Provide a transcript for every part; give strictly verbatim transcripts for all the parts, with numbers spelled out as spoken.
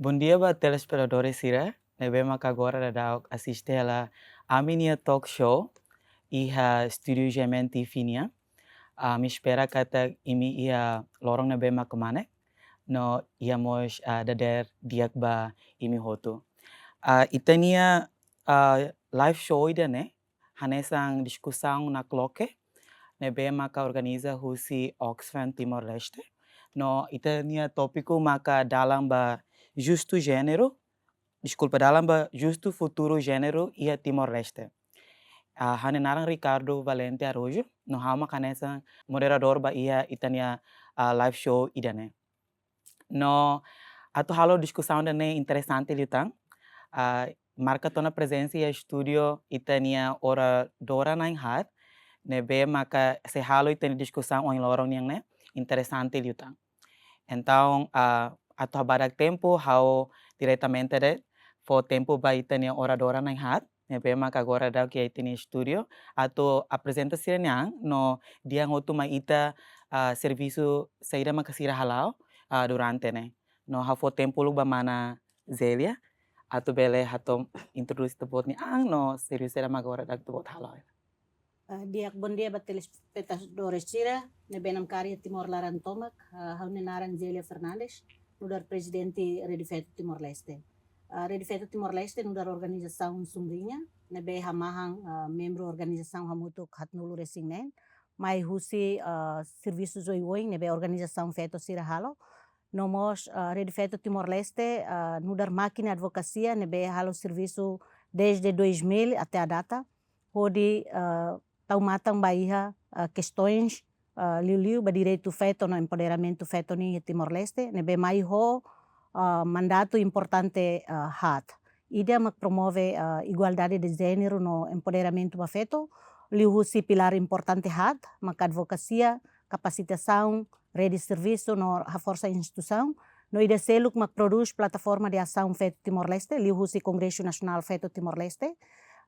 Bondia ba telespetadores sira ne'ebé maka agora daudaun asiste hela ami-nia talk show iha estúdiu G M N T V nian. Ami espera katak imi iha loron ne'ebé maka mane, no iha mós, ah, dadeer di'ak ba imi hotu. Ah, ita-nia, ah, live show ida-ne'e hanesan diskusaun nakloke ne'ebé maka organiza husi Oxfam Timor-Leste. No ita-nia tópiku maka dalan ba justu jéneru, deskulpa, dalan ba justu futuru jéneru iha Timor-Leste. Ah, ha'u-nia naran Ricardo Valente Araújo, no ha'u maka hanesan moderadór ba iha ita-nia, ah, live show ida-ne'e. No atu halo diskusaun ida-ne'e interesante liután, ah, marka tiha ona prezensa iha estúdiu ita-nia oradora na'in-haat, ne'ebé maka sei halo ita-nia diskusaun ohin loron nian ne'e interesante liután. Entaun, ah, atu ha'u la ko'alia tempu, ha'u diretamente de'it fó tempu ba ita-nia oradora na'in-haat ne'ebé maka agora daudaun iha ita-nia estúdiu, atu aprezenta sira-nia an, no dehan hotu mai ita, ah, servisu saida maka sira hala'o, ah, durante ne'e. No ha'u fó tempu uluk ba mana Zélia, atu bele hato'o introdús ita-boot nia an, no servisu saida maka agora daudaun ita-boot hala'o. Ah, di'ak, bondia ba telespetadores sira ne'ebé namkari iha Timor laran tomak. Ah, ha'u-nia naran Zélia Fernandes, nu'udar prezidente Rede Feto Timor-Leste. Ah, Rede Feto Timor-Leste nu'udar organizasaun sunriña ne'ebé hamahan, ah, membru organizasaun hamutuk haatnulu-resin-neen, mai husi, ah, servisu oioin ne'ebé organizasaun feto sira halo. No mós, ah, Rede Feto Timor-Leste, ah, nu'udar mákina advokasia ne'ebé halo servisu desde dois mil até à data, hodi, ah, tau matan ba iha, ah, kestaun, ah, liuliu ba direitu feto no empoderamentu feto nian iha Timor-Leste, ne'ebé mai ho, ah, mandatu importante, ah, haat. Ida mak promove, ah, igualdade de jéneru no empoderamentu ba feto, liuhusi pilár importante haat, maka advokasia, kapasitasaun, rede servisu no haforsa instituisaun. No ida seluk mak prodús plataforma de asaun feto Timor-Leste, liuhusi Kongresu Nasionál Feto Timor-Leste.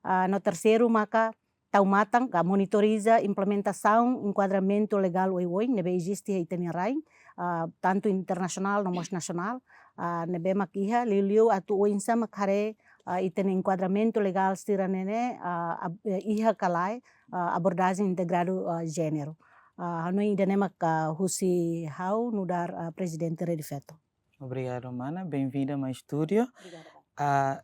Ah, no terseiru maka tau matan ka monitoriza implementasaun enkuadramentu legál oioin ne'ebé eziste iha ita-nia rain, ah, tantu internasionál no mós nasionál, ah, ne'ebé mak iha, liuliu atu oinsá mak haree, ah, ita-nia enkuadramentu legál sira-ne'e, ah, ab-, eh, iha ka lae, ah, abordajen integradu, ah, jéneru. Ah, hanoin ida-ne'e mak, ah, husi ha'u nu'udar, ah, prezidente Rede Feto. Obrigadu, mana. Bem-vinda mai estúdiu. Obrigada. Ah,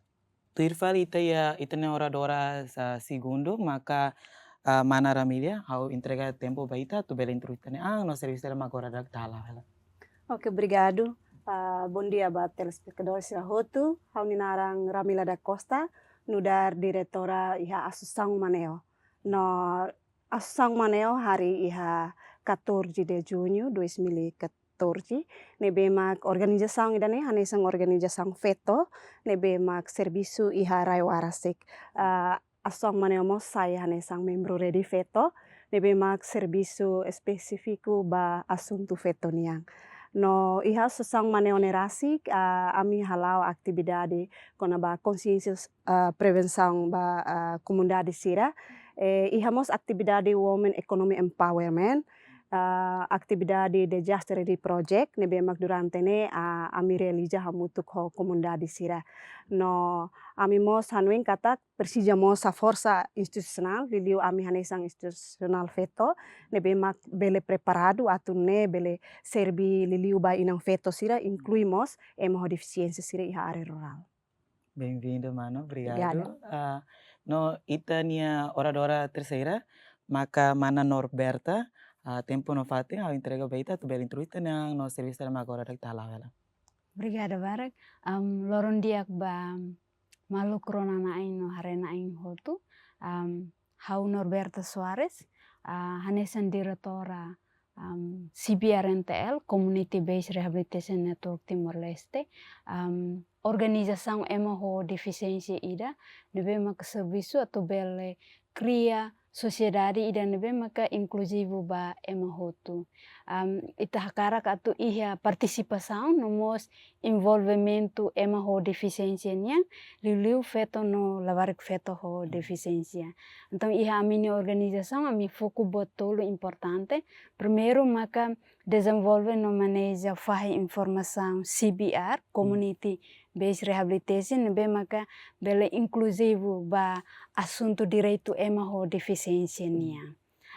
tuir fali ita iha, ita-nia oradora sa segundu, maka, ah, mana Ramília, ha'u entrega tempu ba ita, atu bele introdús ita-nia an, no servisu saida maka agora daudaun ita hala'o hela. Oke, obrigadu. Ah, bondia ba telespetadores sira hotu. Ha'u-nia naran Ramília da Costa, nu'udar diretora iha Asosiasaun Maneo. No Asosiasaun Maneo harii iha catorze de junho dois mil e catorze, ne'ebé mak organizasaun ida-ne'e hanesan organizasaun feto, ne'ebé mak servisu iha rai-oan rasik. Ah, Asosiasaun Maneo mós sai hanesan membru Rede Feto, ne'ebé mak servisu espesífiku ba asuntu feto nian. No iha Asosiasaun Maneo ne'e rasik, ah, ami hala'o atividade kona-ba konsiénsia, ah, prevensaun ba, ah, komunidade sira. Eh, iha mós atividade Women Economy Empowerment, ah, atividade Disaster Relief Project, ne'ebé mak durante ne'e, ah, ami realiza hamutuk ho komunidade sira. No ami mós hanoin katak presiza mós haforsa institusionál, liuliu ami hanesan institusionál feto, ne'ebé mak bele preparadu atu nune'e bele serve liuliu ba inan feto sira, inklui mós ema ho defisiénsia sira iha área rurál. Bem-vinda, mana. Obrigadu. Obrigada. Ah, no ita-nia oradora terseira, maka mana Norberta, ah, tempu no fatin, ha'u entrega ba ita, atu bele introdús ita-nia an, no servisu saida maka agora daudaun ita hala'o hela. Obrigada barak. Am, loron di'ak ba maluk rona-na'in no haree-na'in hotu. Am, ha'u Norberta Soares, ah, hanesan diretora, am, C B R N T L, Community Based Rehabilitation Network Timor-Leste, am, organizasaun ema ho defisiénsia ida, ne'ebé maka servisu atu bele kria sosiedade ida ne'ebé maka inkluzivu ba ema hotu. Am, ita hakarak atu iha partisipasaun no mós envolvimentu ema ho defisiénsia nian, liuliu feto no labarik feto ho defisiénsia. Entaun, iha ami-nia organizasaun, ami foku buat tolu importante. Primeiru, maka dezenvolve no maneja fahi informasaun C B R, Community base rehabilitation ne'ebé maka bele inkluzivu ba asuntu direitu ema ho defisiénsia nian.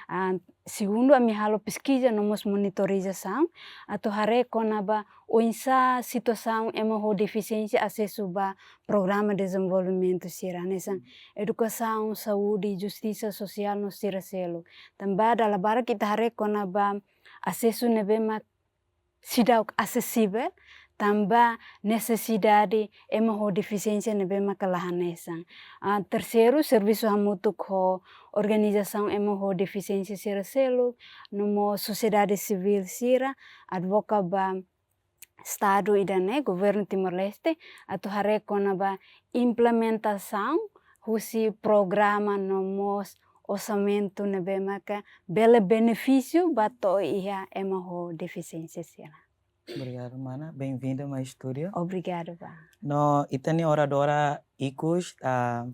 Ah, segundu ami halo peskiza no mós monitorizasaun atu haree kona-ba oinsá situasaun ema ho defisiénsia asesu ba programa dezenvolvimentu sira hanesan edukasaun, saúde, justisa sosiál no sira seluk. Tanba dala barak ita haree kona-ba asesu ne'ebé mak seidauk asesivel, tanba nesesidade ema ho defisiénsia ne'ebé maka la hanesan. Ah, terseiru, servisu hamutuk ho organizasaun ema ho defisiénsia sira seluk, no mós sosiedade sivíl sira, advoga ba Estadu ida-ne'e, Governu Timor-Leste, atu haree kona-ba implementasaun husi programa no mós orsamentu ne'ebé maka bele benefísiu ba to'o iha ema ho defisiénsia sira. Obrigadu, mana. Bem-vinda mai estúdiu. Obrigadu ba. No, ita-nia oradora ikus, ah,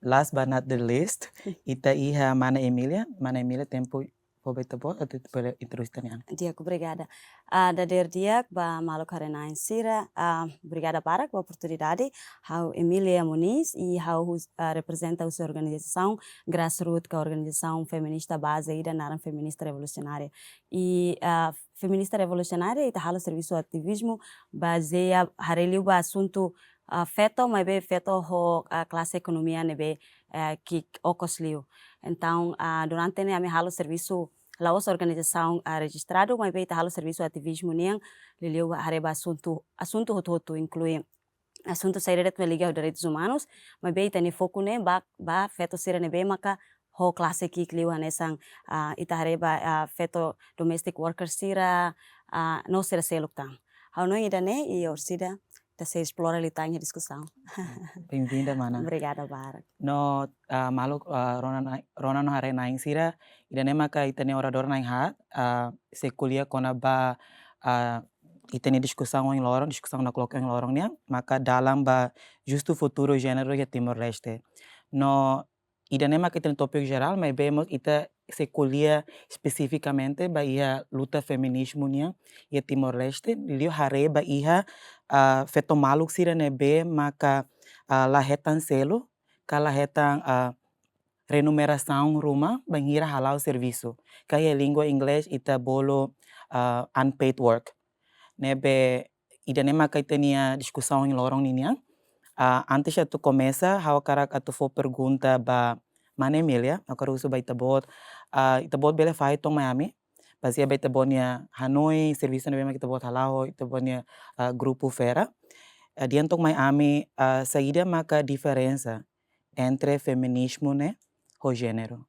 last but not the least, ita iha mana Emília. Mana Emília, tempu fó ba ita-boot, atu ita bele introdús ita-nia an. Di'ak, obrigada. Ah, dadeer di'ak ba maluk haree-na'in sira. Ah, obrigada barak ba oportunidade. Ha'u Emília Moniz, i ha'u hus-, ah, reprezenta husi organizasaun grassroots, ka organizasaun feminista baze ida naran Feminista Revolusionária. I, ah, Feminista Revolusionária, ita halo servisu ativizmu bazeia haree liu ba asuntu, ah, feto, maibé feto ho, ah, klase ekonomia ne'ebé, ah, ki'ik okos liu. Entaun, ah, durante ne'e ami halo servisu la'ós organizasaun, ah, rejistradu, maibé ita halo servisu ativizmu nian, liuliu haree ba asuntu, asuntu hotu-hotu, inklui asuntu saida de'it mak liga ho direitus umanus, maibé ita-nia foku ne'e ba, ba feto sira ne'ebé maka ho klase ki'ik liu hanesan, ah, ita haree ba, ah, feto domestic worker sira, ah, no sira seluk tan. Ha'u hanoin ida-ne'e, i orsida ita sei esplora liután iha diskusaun. Bem-vinda, mana. Obrigada barak. No, ah, maluk, ah, rona na'in, rona no haree-na'in sira, ida-ne'e maka ita-nia oradora na'in haat, ah, sei ko'alia kona-ba, ah, ita-nia diskusaun ohin loron, diskusaun nakloke ohin loron nian, maka dalan ba justu futuru jéneru iha Timor-Leste. No, ida-ne'e maka ita-nia tópiku jerál, maibé mós ita sei ko'alia espesifikamente ba iha luta feminizmu nian iha Timor-Leste, liuliu haree ba iha, ah, feto maluk sira ne'ebé maka, ah, la hetan selu, ka la hetan, ah, renumerasaun ruma bainhira hala'o servisu. Ka iha língua inglés ita bolu, ah, unpaid work. Ne'ebé ida-ne'e maka ita-nia diskusaun ohin loron ninian. Ah, antes atu komesa, ha'u hakarak atu fó pergunta ba mana Emília, ha'u hakarak husu ba ita-boot, ah, ita-boot bele fahe to'ok mai ami, bazeia ba ita-boot nia hanoin, servisu ne'ebé mak ita-boot hala'o, ita-boot nia, ah, grupu Fera. Ah, dehan to'ok mai ami, ah, saida maka diferensa entre feminizmu ne'e ho jéneru.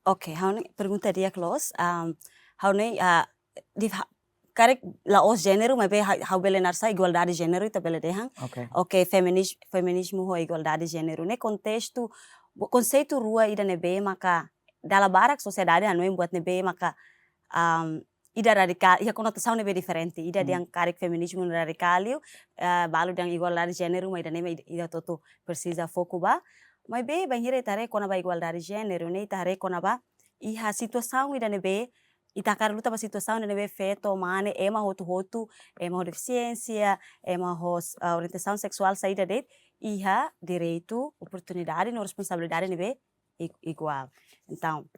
Ok, ha'u hanoin pergunta di'ak loos, am, ha'u hanoin, ah, di ha-, karik la'ós jéneru, maibé ha-, ha'u bele naran sá, igualdade jéneru, ita bele dehan. Ok. Ok, feminis-, feminizmu ho igualdade jéneru ne'e kontestu, bo-, konseitu rua ida ne'ebé maka dala barak sosiedade hanoin buat ne'ebé maka, am, ida radikál, iha konotasaun ne'ebé diferente. Ida Hmm. dehan karik feminizmu radikál liu, eh, balu dehan igualdade jéneru, maibé ida-ne'e mak ida, ida hotu-hotu presiza foku ba. Maibé bainhira ita haree kona-ba igualdade jéneru ne'e, ita haree kona-ba iha situasaun ida ne'ebé, ita hakarak luta ba situasaun ida ne'ebé feto, mane, ema hotu-hotu, ema ho defisiénsia, ema ho, ah, orientasaun seksuál saida de'it, iha direitu, oportunidade no responsabilidade ne'ebé i-, iguál. Entaun,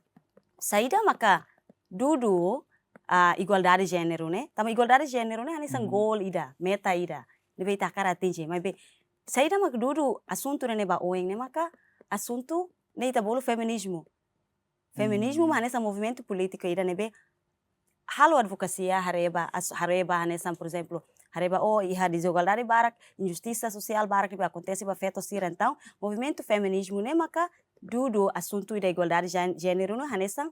saida maka dudu, ah, igualdade jéneru ne'e? Tanba igualdade jéneru ne'e hanesan Mhm. goal ida, meta ida ne'ebé ita hakarak atinje. Maibé, saida maka dudu asuntu ne'e ba oin ne'e maka asuntu ne'e ita bolu feminizmu. Feminizmu Hmm. mak hanesan movimentu polítiku ida ne'ebé halo advokasia haree ba, as-, haree ba hanesan, por ezemplu, haree ba, oh, iha dezigualdade barak, injustisa sosiál barak ne'ebé akontese ba feto sira. Entaun, movimentu feminizmu ne'e maka dudu asuntu ida igualdade jén-, jéneru ne'e hanesan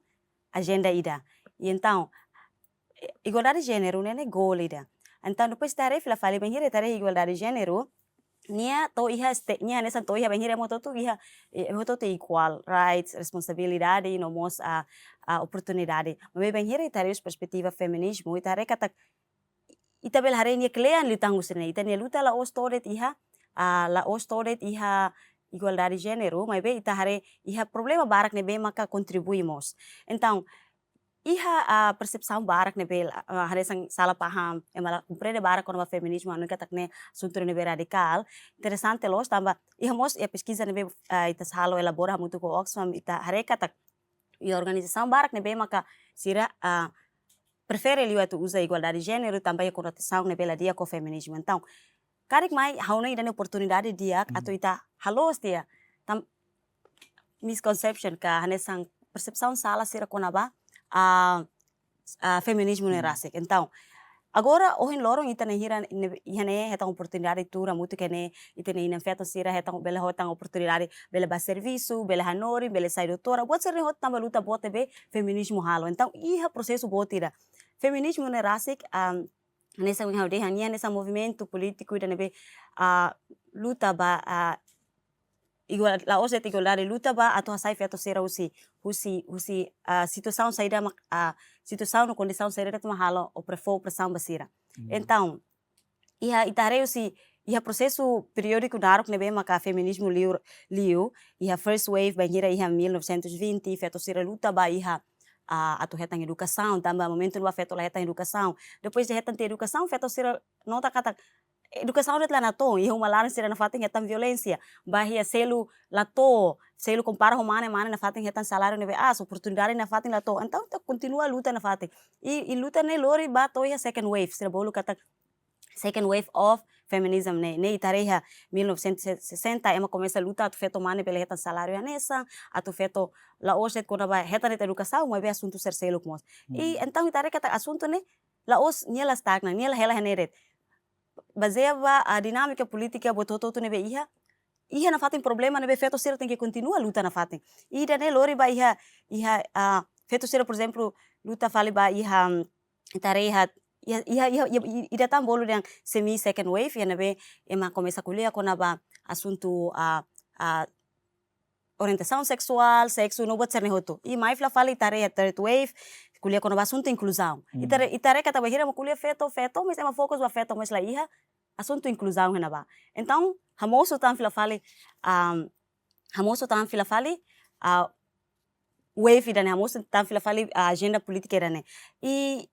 ajenda ida. I entaun, eh, igualdade jéneru ne'e, ne'e goal ida. Entaun, depois ita haree fila fali, bainhira ita haree igualdade jéneru, nia to'o iha este-, nia hanesan to'o iha bainhira ema hotu-hotu iha, eh, hotu-hotu iguál, rights, responsabilidade, no mós, ah, ah, oportunidade. Maibé bainhira ita haree husi perspetiva feminizmu, ita haree katak ita bele haree nia kle'an liután husi ne'e. Ita-nia luta la'ós to'o de'it iha, ah, la'ós to'o de'it iha igualdade jéneru, maibé ita haree iha problema barak ne'ebé maka kontribui mós. Entaun, iha, ah, persepsaun barak ne'ebé, ah, hanesan salah paham, ema la komprende barak kona-ba feminismu, hanoin katak ne'e asuntu ne'ebé radikál. Interesante loos tanba iha mós iha peskiza ne'ebé, ah, ita sei halo elabora hamutuk ho Oxfam, ita haree katak iha organizasaun barak ne'ebé maka sira, ah, prefere liu atu uza igualdade de jéneru tanba iha konotasaun ne'ebé la di'ak ho feminismu. Entaun, karik mai ha'u hanoin ida-ne'e oportunidade di'ak, mhm, atu ita haloos tiha tan misconception ka hanesan persepsaun salah sira kona-ba, ah, ah, feminismu ne'e, hmm, rasik. Entaun, agora ohin loron ita-nia hira ne'e, iha ne'e hetan oportunidade tuur hamutuk iha ne'e, ita-nia inan-feton sira hetan, bele hetan oportunidade, bele bá servisu, bele hanorin, bele sai doutora, buat sira-ne'e hotu tanba luta boot ne'ebé feminismu halo. Entaun, iha prosesu boot ida. Feminismu ne'e rasik, ah, hanesan ha'u dehan, hanesan movimentu polítiku ida ne'ebé, ah, luta ba, ah, igual, la'ós de'it igualdade, luta ba atu hasai feto sira husi, husi, husi, ah, situasaun saida mak, ah, situasaun no kondisaun saida de'it mak halo opre-, fó opresaun ba sira. Hmm. Entaun, iha ita haree husi, iha prosesu periódiku naruk ne'ebé maka feminismu liu, liu, iha first wave bainhira iha mil novecentos e vinte, feto sira luta ba iha, ah, atu hetan edukasaun, tanba momentu ne'ebá feto la hetan edukasaun. Depois de hetan tiha edukasaun, feto sira nota katak edukasaun de'it la natoon, iha uma laran sira nafatin hetan violénsia, ba iha selu la to'o, selu kompara ho mane, mane nafatin hetan saláriu ne'ebé aas, oportunidade nafatin la to'o. Entaun, ita kontinua luta nafatin. I, i luta ne'e lori ba to'o iha second wave, sira bolu katak second wave of feminism ne'e, ne'e ita haree iha mil novecentos e sessenta, ema komesa luta atu feto mane bele hetan saláriu hanesan, atu feto la'ós de'it kona-ba hetan de'it edukasaun, maibé asuntu sira seluk mós. I, hmm, entaun ita haree katak asuntu ne'e la'ós, nia la stagna, nia la hela iha ne'e de'it. Bazeia ba, ah, dinámika polítika buat hotu-hotu ne'ebé iha, iha nafatin problema ne'ebé feto sira tenke kontinua luta nafatin. Ida-ne'e lori ba iha, iha, ah, feto sira, por ezemplu, luta fali ba iha, mm, ita haree iha, iha, iha, iha, iha, i-, ida tan bolu dehan semi second wave, iha ne'ebé ema komesa ko'alia kona-ba asuntu, ah, ah, orientasaun seksuál, seksu, no buat sira-ne'e hotu. I mai fila fali ita haree iha third wave, ko'alia kona-ba asuntu inkluzaun. Hmm. Ita haree, ita haree katak bainhira ema ko'alia feto, feto, mas ema fokus ba feto, mas la iha asuntu inkluzaun iha ne'ebá. Entaun, hamosu tan fila fali, am, hamosu tan fila fali, ah, wave ida-ne'e, hamosu tan fila fali, ah, ajenda polítika ida-ne'e. I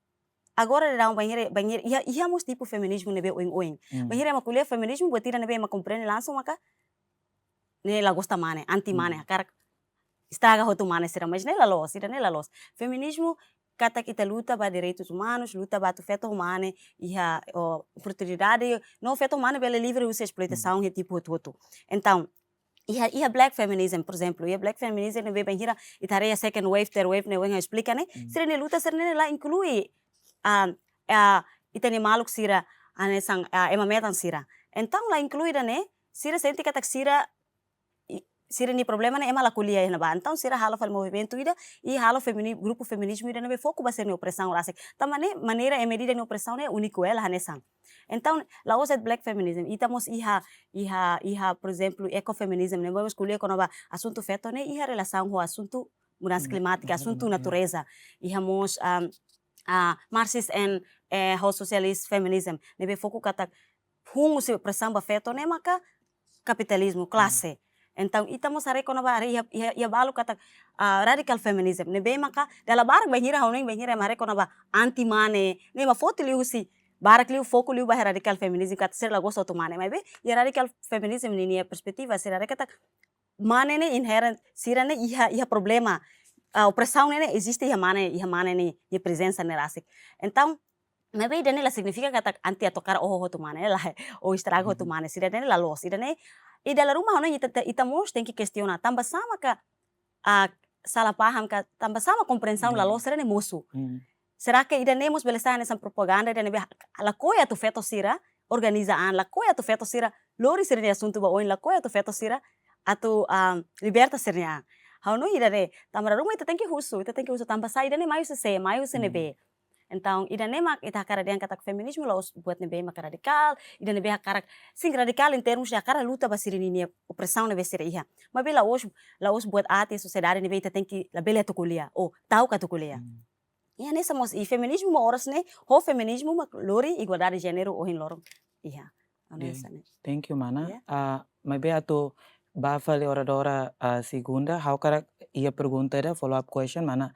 agora daudaun bainhira, bainhira, iha, iha mós tipu feminismu ne'ebé oin-oin. Hmm. Bainhira ema ko'alia feminismu, buat ida ne'ebé ema komprende langsung maka ne'e la gosta mane, anti mane, hmm, hakarak estraga hotu mane sira, mas ne'e la loos, ida-ne'e la loos. Feminismu katak ita luta ba direitus umanus, luta ba atu feto ho mane iha, o, oportunidade, no feto ho mane bele livre husi esploitasaun, hmm, iha tipu hotu-hotu. Entaun, iha, iha black feminism, por ezemplu, iha black feminism ne'ebé bainhira ita haree iha second wave, third wave ne'e ohin ha'u esplika ne'e, hmm, sira-nia luta sira-ne'e la inklui, ah, ah, ita-nia maluk sira, hanesan, ah, ema metan sira. Entaun la inklui ida-ne'e, sira sente katak sira, i, sira-nia problema ne'e ema la ko'alia iha ne'ebá. Entaun sira halo fali movimentu ida, i halo femini-, grupu feminismu ida ne'ebé foku ba sira-nia opresaun rasik. Tanba ne'e maneira ema ida-nia opresaun ne'e úniku, eh, la hanesan. Entaun, la'ós de'it black feminism, ita mós iha, iha, iha, por ezemplu, ecofeminism, ne'ebé mós ko'alia kona-ba asuntu feto ne'e iha relasaun ho asuntu mudansa, hmm, klimátika, asuntu, mudansa klimátika, natureza. Iha mós, am, ah, Marxist and, eh, ho socialist feminism, ne'ebé foku katak hun husi opresaun ba feto ne'e maka kapitalizmu, hmm, klase. Entaun, ita mós haree kona-ba haree iha, iha, iha balu katak, ah, radical feminism. Ne'ebé maka dala barak bainhira ha'u hanoin bainhira ema haree kona-ba anti mane, ne'e ema foti liu husi, barak liu foku liu ba iha radical feminism katak sira la gosta hotu mane. Maibé, iha radical feminism ninia perspetiva, sira haree katak mane ne'e inherent, sira-ne'e iha, iha problema. Ah, opresaun ne'e, ne'e eziste iha mane, iha mane ne'e, iha prezensa ne'e rasik. Entaun, maibé ida-ne'e la signifika katak anti atu hakarak oho hotu mane, lae, ou estraga hotu, mhm, mane. Sira-ne'e la loos, ida-ne'e, i dala ruma ha'u hanoin ita, ita, ita mós tenke kestiona. Tanba sá maka, ah, salah paham ka, tanba sá mak komprensaun, hmm, la loos sira-ne'e mosu. Hmm. Será que ida-ne'e mós bele sai hanesan propaganda ida ne'ebé lakohi atu feto sira organiza an, lakohi atu feto sira lori sira-nia asuntu ba oin, lakohi atu feto sira atu, ah, liberta sira-nia an. Ha'u hanoin ida-ne'e, tanba dala ruma ita tenke husu, ita tenke husu tanba sá ida-ne'e mai husi sé, mai husi, hmm, ne'ebé. Entaun, ida-ne'e mak ita hakarak dehan katak feminismu la'ós buat ne'ebé mak radikál, ida ne'ebé hakarak, sin, radikál em termos de hakarak luta ba sira-ninia opresaun ne'ebé sira iha. Maibé la'ós, la'ós buat aat iha sosiedade ne'ebé ita tenke labele atu ko'alia, ou ta'uk atu ko'alia. Hmm. Iha hanesan mós, i feminismu mak oras ne'e, ho feminismu mak lori igualdade de jéneru ohin loron. Iha. Oke. Hanesan ne'e. Thank you, mana. Ya. Ah, maibé atu bá fali oradora, ah, segunda, ha'u hakarak iha pergunta ida, follow up question, mana.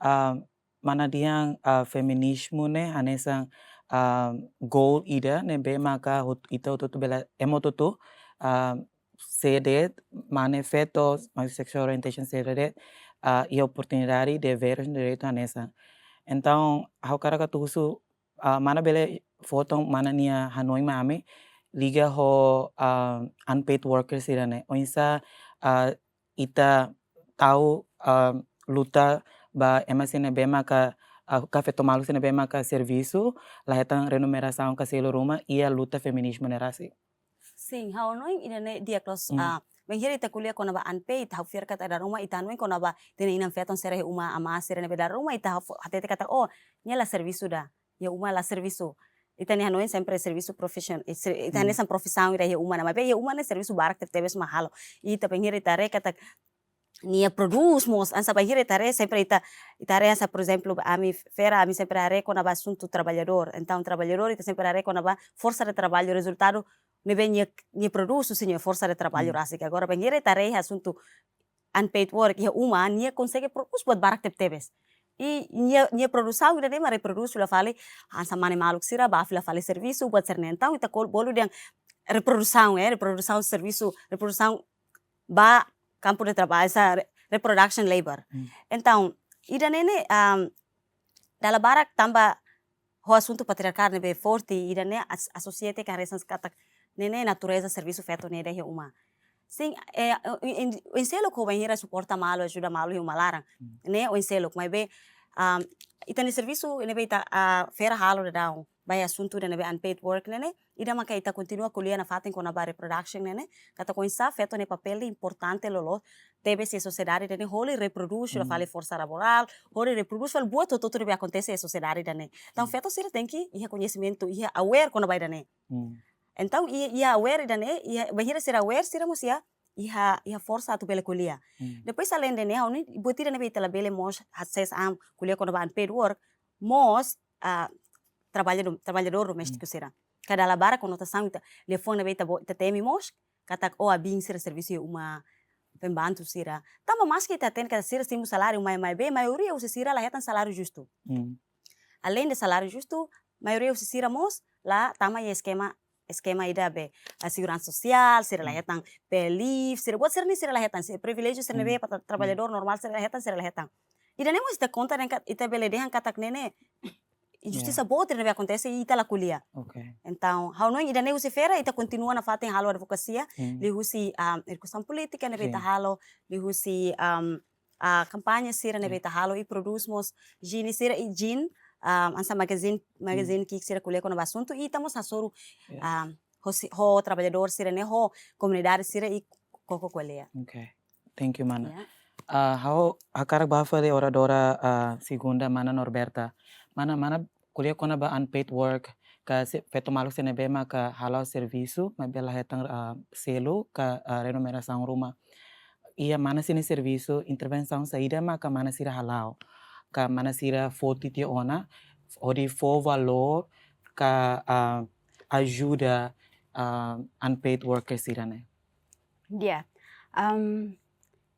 Ah, mana dehan, ah, feminizmu ne'e hanesan, ah, goal ida ne'ebé maka hot-, ita hotu-hotu bele, ema hotu-hotu, ah, sé de'it, mane feto, mane sexual orientation sé de'it, ah, iha oportunidade, deveres, direitu hanesan. Entaun, ha'u hakarak atu husu, ah, mana bele fó tan mana nia hanoin mai ami, liga ho, ah, unpaid workers sira-ne'e. Oinsá, ah, ita tau, ah, luta ba ema sira ne'ebé maka, ah, ka feto maluk sira ne'ebé maka servisu, la hetan remunerasaun ka selu ruma, iha luta feminizmu ne'e rasik. Sin, ha'u hanoin ida-ne'e di'ak loos, hmm, ah, bainhira ita ko'alia kona-ba unpaid, ha'u fiar katak dala ruma ita hanoin kona-ba ita-nia inan-feton sira iha uma, amá sira ne'ebé dala ruma ita ha'u fo-, hatete katak, oh, nia la servisu ida. Iha uma la servisu. Ita-nia hanoin sempre servisu profesion-, eh, ser-, ita, hmm, hanesan profisaun ida iha uma ne'e, maibé iha uma ne'e servisu barak tebetebes mak halo. Ita bainhira ita haree katak nia prodús mós, hanesan bainhira ita haree sempre ita, ita haree hanesan, por ezemplu, ami Fera, ami sempre haree kona-ba asuntu traballadór. Entaun, traballadór, ita sempre haree kona-ba forsa de traballu, rezultadu ne'ebé nia, nia prodús husi nia forsa de traballu, hmm, rasik. Agora, bainhira ita haree asuntu unpaid work iha uma, nia konsege prodús buat barak tebetebes. I nia, nia produsaun ida-ne'e mak reprodús fila fali, hanesan mane maluk sira bá fila fali servisu, buat sira-ne'e. Entaun, ita kol-, bolu dehan reprodusaun, eh, reprodusaun servisu, reprodusaun ba kampu de traballu, hanesan re-, reproduction labor. Hmm. Entaun, ida-ne'e ne'e, am, dala barak tanba ho asuntu patriarkál ne'ebé forte, ida-ne'e as-, associate ka hanesan katak ne'e ne'e natureza servisu feto ne'e ida iha uma. Sin, eh, o, o, en-, oin seluk ho bainhira suporta malu, ajuda malu iha uma laran. Hmm. Ne'e oin seluk, maibé, am, ita-nia servisu ne'ebé ita, ah, Fera halo daudaun ba iha asuntu ida ne'ebé unpaid work ne'e ne'e, ida maka ita kontinua ko'alia nafatin kona-ba reproduction ne'e ne'e, katak oinsá feto nia papél importante loloos tebes iha sosiedade ida-ne'e, hodi reprodús, hmm, fali forsa laborál, hodi reprodús fali buat hotu-hotu ne'ebé akontese iha sosiedade ida-ne'e. Entaun, hmm, feto sira tenke iha koñesimentu, iha aware kona-ba ida-ne'e. Hmm. Entaun, iha, iha aware ida-ne'e, iha, bainhira sira aware, sira mós iha, iha, iha forsa atu bele ko'alia. Hmm. Depois, aleinde ne'e, ha'u hanoin buat ida ne'ebé ita labele mós hasees an ko'alia kona-ba unpaid work, mós, ah, traballadór, traballadór doméstiku, hmm, sira. Ka dala barak konotasaun ita, liafuan ne'ebé ita bo-, ita temi mós, katak, oh, abin sira servisu iha uma, pembantu sira. Tanba maski ita hatene katak sira simu saláriu, mai, maibé, maioria husi sira la hetan saláriu justu. Hmm. Aleinde saláriu justu, maioria husi sira mós la tama iha eskema, eskema ida be, ah, seguransa sosiál, sira la, hmm, hetan pay leave, sira buat sira-ne'e sira la hetan, sira priviléjiu sira, hmm, ne'ebé para tra-, hmm, traballadór normál sira la hetan, sira la hetan. Ida-ne'e mós ita konta dehan kat-, ita bele dehan katak ne'e ne'e injustisa, yeah, boot ne'ebé akontese i ita la ko'alia. Ok. Entaun, ha'u hanoin ida-ne'e husi Fera, ita kontinua nafatin halo advokasia, hmm, liuhusi, ah, edukasaun polítika ne'ebé ita, sin, halo, liuhusi, am, ah, kampaña sira ne'ebé, sin, ita halo, i prodús mós zine sira i zine, ah, hanesan magazine, hmm, magazine ki'ik sira ko'alia kona-ba asuntu, i ita mós hasoru, yeah, ah, ho si-, ho traballadór sira-ne'e, ho komunidade sira i koko ko'alia. Ok. Thank you, mana. Yeah. Ah, ha'u hakarak bá fali oradora, ah, segunda, mana Norberta. Mana, mana ko'alia kona-ba unpaid work, ka se-, feto maluk sira ne'ebé maka hala'o servisu, maibé la hetan, ah, selu ka, ah, remunerasaun ruma. Iha mana sira-nia servisu, intervensaun saida maka mana sira hala'o, ka mana sira foti tiha ona, hodi fó valór ka, ah, ajuda, ah, unpaid workers sira-ne'e. Ya. Am,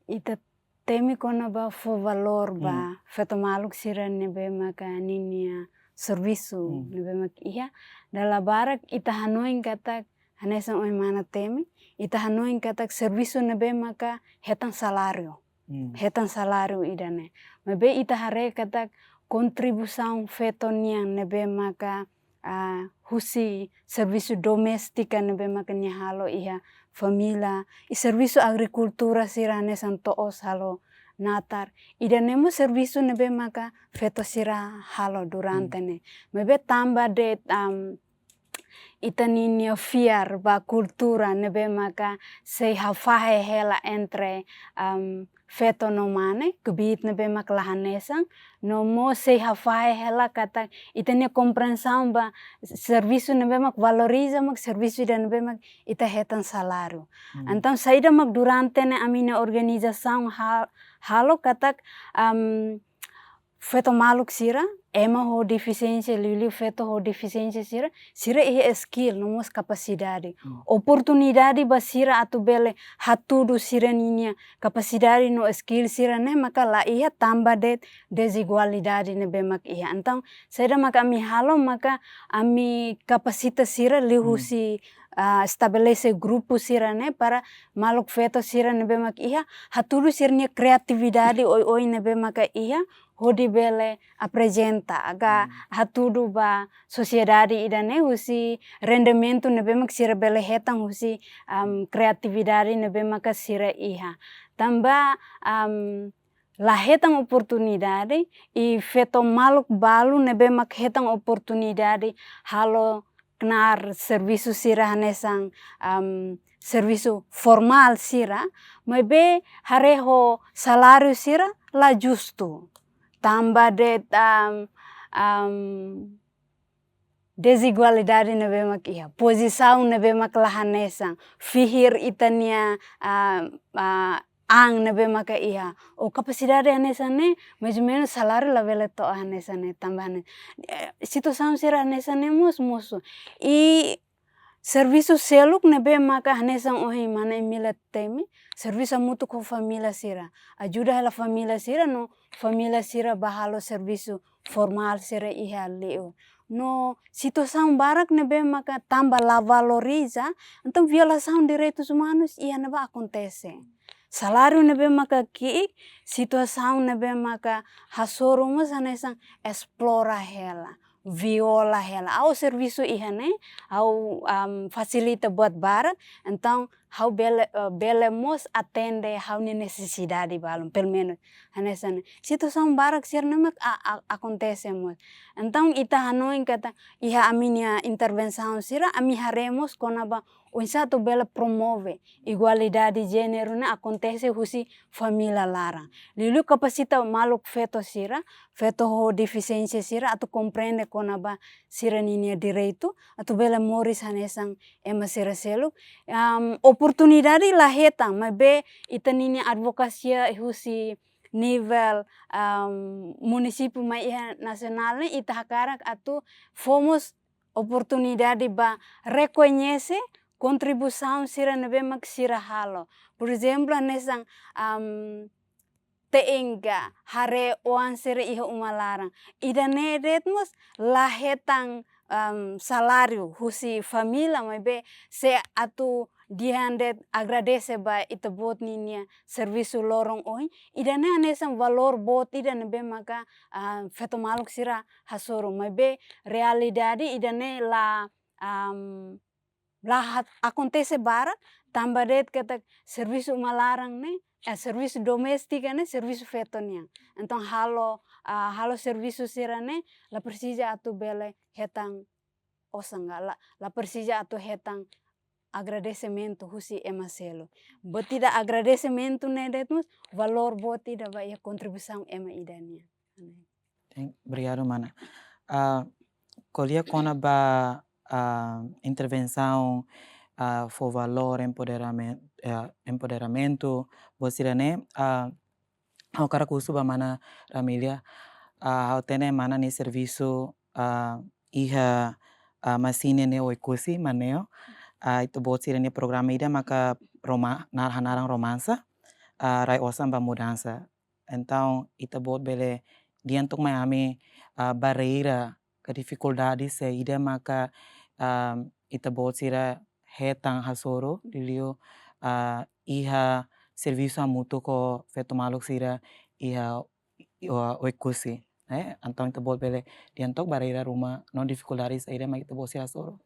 ita temi kona-ba fó valór ba, hmm, feto maluk sira ne'ebé maka ninia servisu, hmm, ne'ebé maka iha. Dala barak ita hanoin katak, hanesan ohin mana temi, ita hanoin katak servisu ne'ebé maka hetan saláriu. Hmm. Hetan saláriu ida-ne'e. Maibé ita haree katak kontribuisaun feto nian ne'ebé maka, ah, husi servisu doméstika ne'ebé maka nia halo iha família, i servisu agrikultura sira hanesan to'os, halo natar. Ida-ne'e mós servisu ne'ebé maka feto sira halo durante, hmm, ne'e. Maibé tanba de'it, am, ita ninia fiar ba kultura ne'ebé maka sei hafahe hela entre, am, feto no mane, kbiit ne'ebé maka la hanesan, no mós sei hafahe hela katak ita-nia komprensaun ba servisu ne'ebé mak valoriza mak servisu ida ne'ebé mak ita hetan saláriu. Hmm. Entaun, saida mak durante ne'e ami-nia organizasaun ha-, halo katak, am, feto maluk sira, ema ho defisiénsia, liuliu feto ho defisiénsia sira, sira iha skill no mós kapasidade. Hmm. Oportunidade ba sira atu bele hatudu sira-ninia kapasidade no skill sira-ne'e maka la iha tanba de'it dezigualdade ne'ebé mak iha. Entaun, saida maka ami halo maka ami kapasita sira liuhusi, ah, estabelese grupu sira-ne'e para maluk feto sira ne'ebé mak iha hatudu sira-nia kriatividade oioin ne'ebé maka iha hodi bele aprezenta, atu hatudu ba sosiedade ida-ne'e husi rendimentu ne'ebé mak sira bele hetan husi, am, kriatividade ne'ebé maka sira iha. Tanba, am, la hetan oportunidade, i feto maluk balu ne'ebé mak hetan oportunidade halo knaar servisu sira hanesan, am, servisu formál sira, maibé haree ho saláriu sira la justu. Tanba de'it, am, am, dezigualdade ne'ebé mak iha, pozisaun ne'ebé mak la hanesan, fihir ita-nia, ah, ah, an ne'ebé maka iha. O kapasidade hanesan ne'e, mais ou menos saláriu labele to'o hanesan ne'e, tanba ne'e. Eh, situasaun sira hanesan ne'e mós mosu. I servisu seluk ne'ebé maka hanesan ohin mana Emília temi, servisu hamutuk ho família sira. Ajuda hela família sira no família sira bá halo servisu formál sira iha li'ur. No situasaun barak ne'ebé maka tanba la valoriza, entaun violasaun direitus umanus iha ne'ebá akontese. Saláriu ne'ebé maka ki'ik, situasaun ne'ebé maka hasoru mós hanesan esplora hela, viola hela. Ha'u servisu iha ne'e, ha'u, am, fasilita buat barak, entaun ha'u bele, eh, bele mós atende ha'u-nia nesesidade balun, pelumenus hanesan ne'e. Situasaun barak sira-ne'e mak a-, a-, akontese mós. Entaun ita hanoin katak iha ami-nia intervensaun sira, ami haree mós kona-ba oinsá atu bele promove igualdade jéneru ne'e akontese husi família laran. Liuliu kapasita maluk feto sira, feto ho defisiénsia sira atu komprende kona-ba sira-ninia direitu, atu bele moris hanesan ema sira seluk. Am, oportunidade la hetan, maibé ita-ninia advokasia husi nivel, am, munisípiu mai iha nasionál ne'e ita hakarak atu fó mós oportunidade ba rekoñese kontribuisaun sira ne'ebé mak sira halo. Por ezemplu, hanesan, am, T N K, haree oan sira iha uma laran. Ida-ne'e de'it mós la hetan, am, saláriu husi família, maibé sei atu dehan de'it agradese ba ita-boot ninia servisu loron ohin. Ida-ne'e hanesan valór boot ida ne'ebé maka, ah, feto maluk sira hasoru. Maibé realidade ida-ne'e la, am, la hat-, akontese barak, tanba de'it katak servisu uma laran ne'e, eh, servisu doméstika ne'e, servisu feto nian. Entaun halo, ah, halo servisu sira-ne'e, la presiza atu bele hetan osan ka, la, la presiza atu hetan agradesimentu husi ema seluk. Buat ida agradesimentu ne'e de'it mós valór boot ida ba iha kontribuisaun ema ida nian. Thank, obrigadu, mana. Ah, ko'alia kona-ba, ah, intervensaun, ah, fó valór, empoderamen-, ah, empoderamentu, buat sira-ne'e, ah, ha'u hakarak husu ba mana Ramília, ah, ha'u hatene mana nia servisu, ah, iha, ah, Masini ne'e Oekusi, Maneo, ah, ita-boot sira-nia programa ida maka roma-, nar-, hanaran Romansa, ah, Rai Osan ba Mudansa. Entaun, ita-boot bele dehan took mai ami, ah, barreira ka difikuldade saida maka, ah, ita-boot sira hetan hasoru, liuliu, ah, iha servisu hamutuk ho feto maluk sira iha, iha Oekusi, eh? Entaun, ita-boot bele dehan took barreira ruma no difikuldade saida mak ita-boot sira hasoru.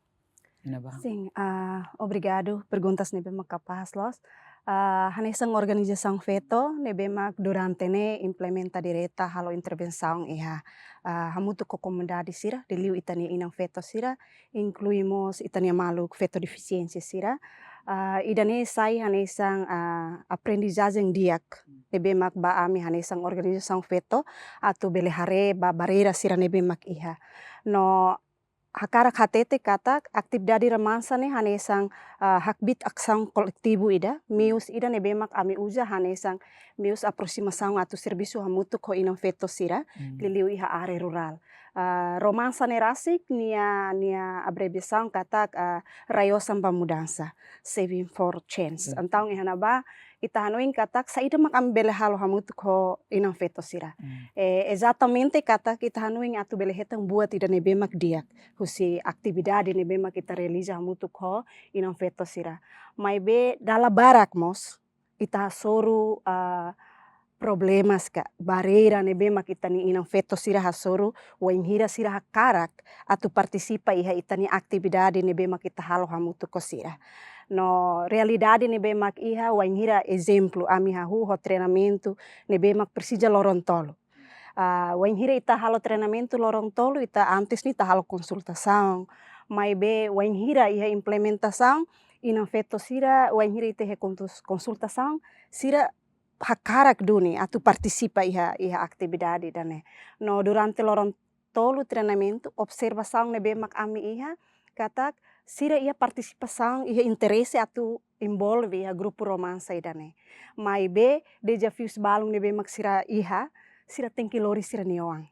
Ina ba. Sin, ah, obrigadu. Perguntas ne'ebé mak kapás loos. Ah, hanesan organizasaun feto ne'ebé mak durante ne'e implementa direta halo intervensaun iha, ah, hamutuk ho komunidade sira, liuliu ita-nia inan feto sira, inklui mós ita-nia maluk feto defisiénsia sira. Ah, ida-ne'e sai hanesan, ah, aprendizajen di'ak ne'ebé mak ba ami hanesan organizasaun feto atu bele haree ba barreira sira ne'ebé mak iha. No hakarak hatete katak atividade romansa ne'e hanesan, ah, hakbiit asaun koletivu ida, meius ida ne'ebé mak ami uza hanesan meius aprosimasaun atu servisu hamutuk ho inan-feto sira, liuliu iha área rurál. Ah, romansa ne'e rasik nia, nia abreviasaun katak, ah, Rai-Osan ba Mudansa, Saving for Change. Entaun iha ne'ebá ita hanoin katak saida mak ami bele halo hamutuk ho inan-feto sira. Eh, ezatamente katak ita hanoin atu bele hetan buat ida ne'ebé mak di'ak husi atividade ne'ebé mak ita realiza hamutuk ho inan-feto sira. Maibé dala barak mós ita hasoru, ah, problemas ka barreira ne'ebé mak ita-nia inan-feto sira hasoru wainhira sira hakarak atu partisipa iha ita-nia atividade ne'ebé mak ita halo hamutuk ho sira. No realidade ne'ebé mak iha wainhira, ezemplu, ami hahú ho treinamentu ne'ebé mak presiza loron tolu. Ah, wainhira ita halo treinamentu loron tolu, ita antes ne'e ita halo konsultasaun. Maibé wainhira iha implementasaun, inan-feto sira, wainhira ita iha kontus-, konsultasaun, sira hakarak duni atu partisipa iha, iha atividade ida-ne'e. No durante loron tolu treinamentu, observasaun ne'ebé mak ami iha katak sira iha partisipasaun, iha interese atu envolve iha grupu romansa ida-ne'e. Maibé dezafius balun ne'ebé mak sira iha, sira tenke lori sira-nia oan.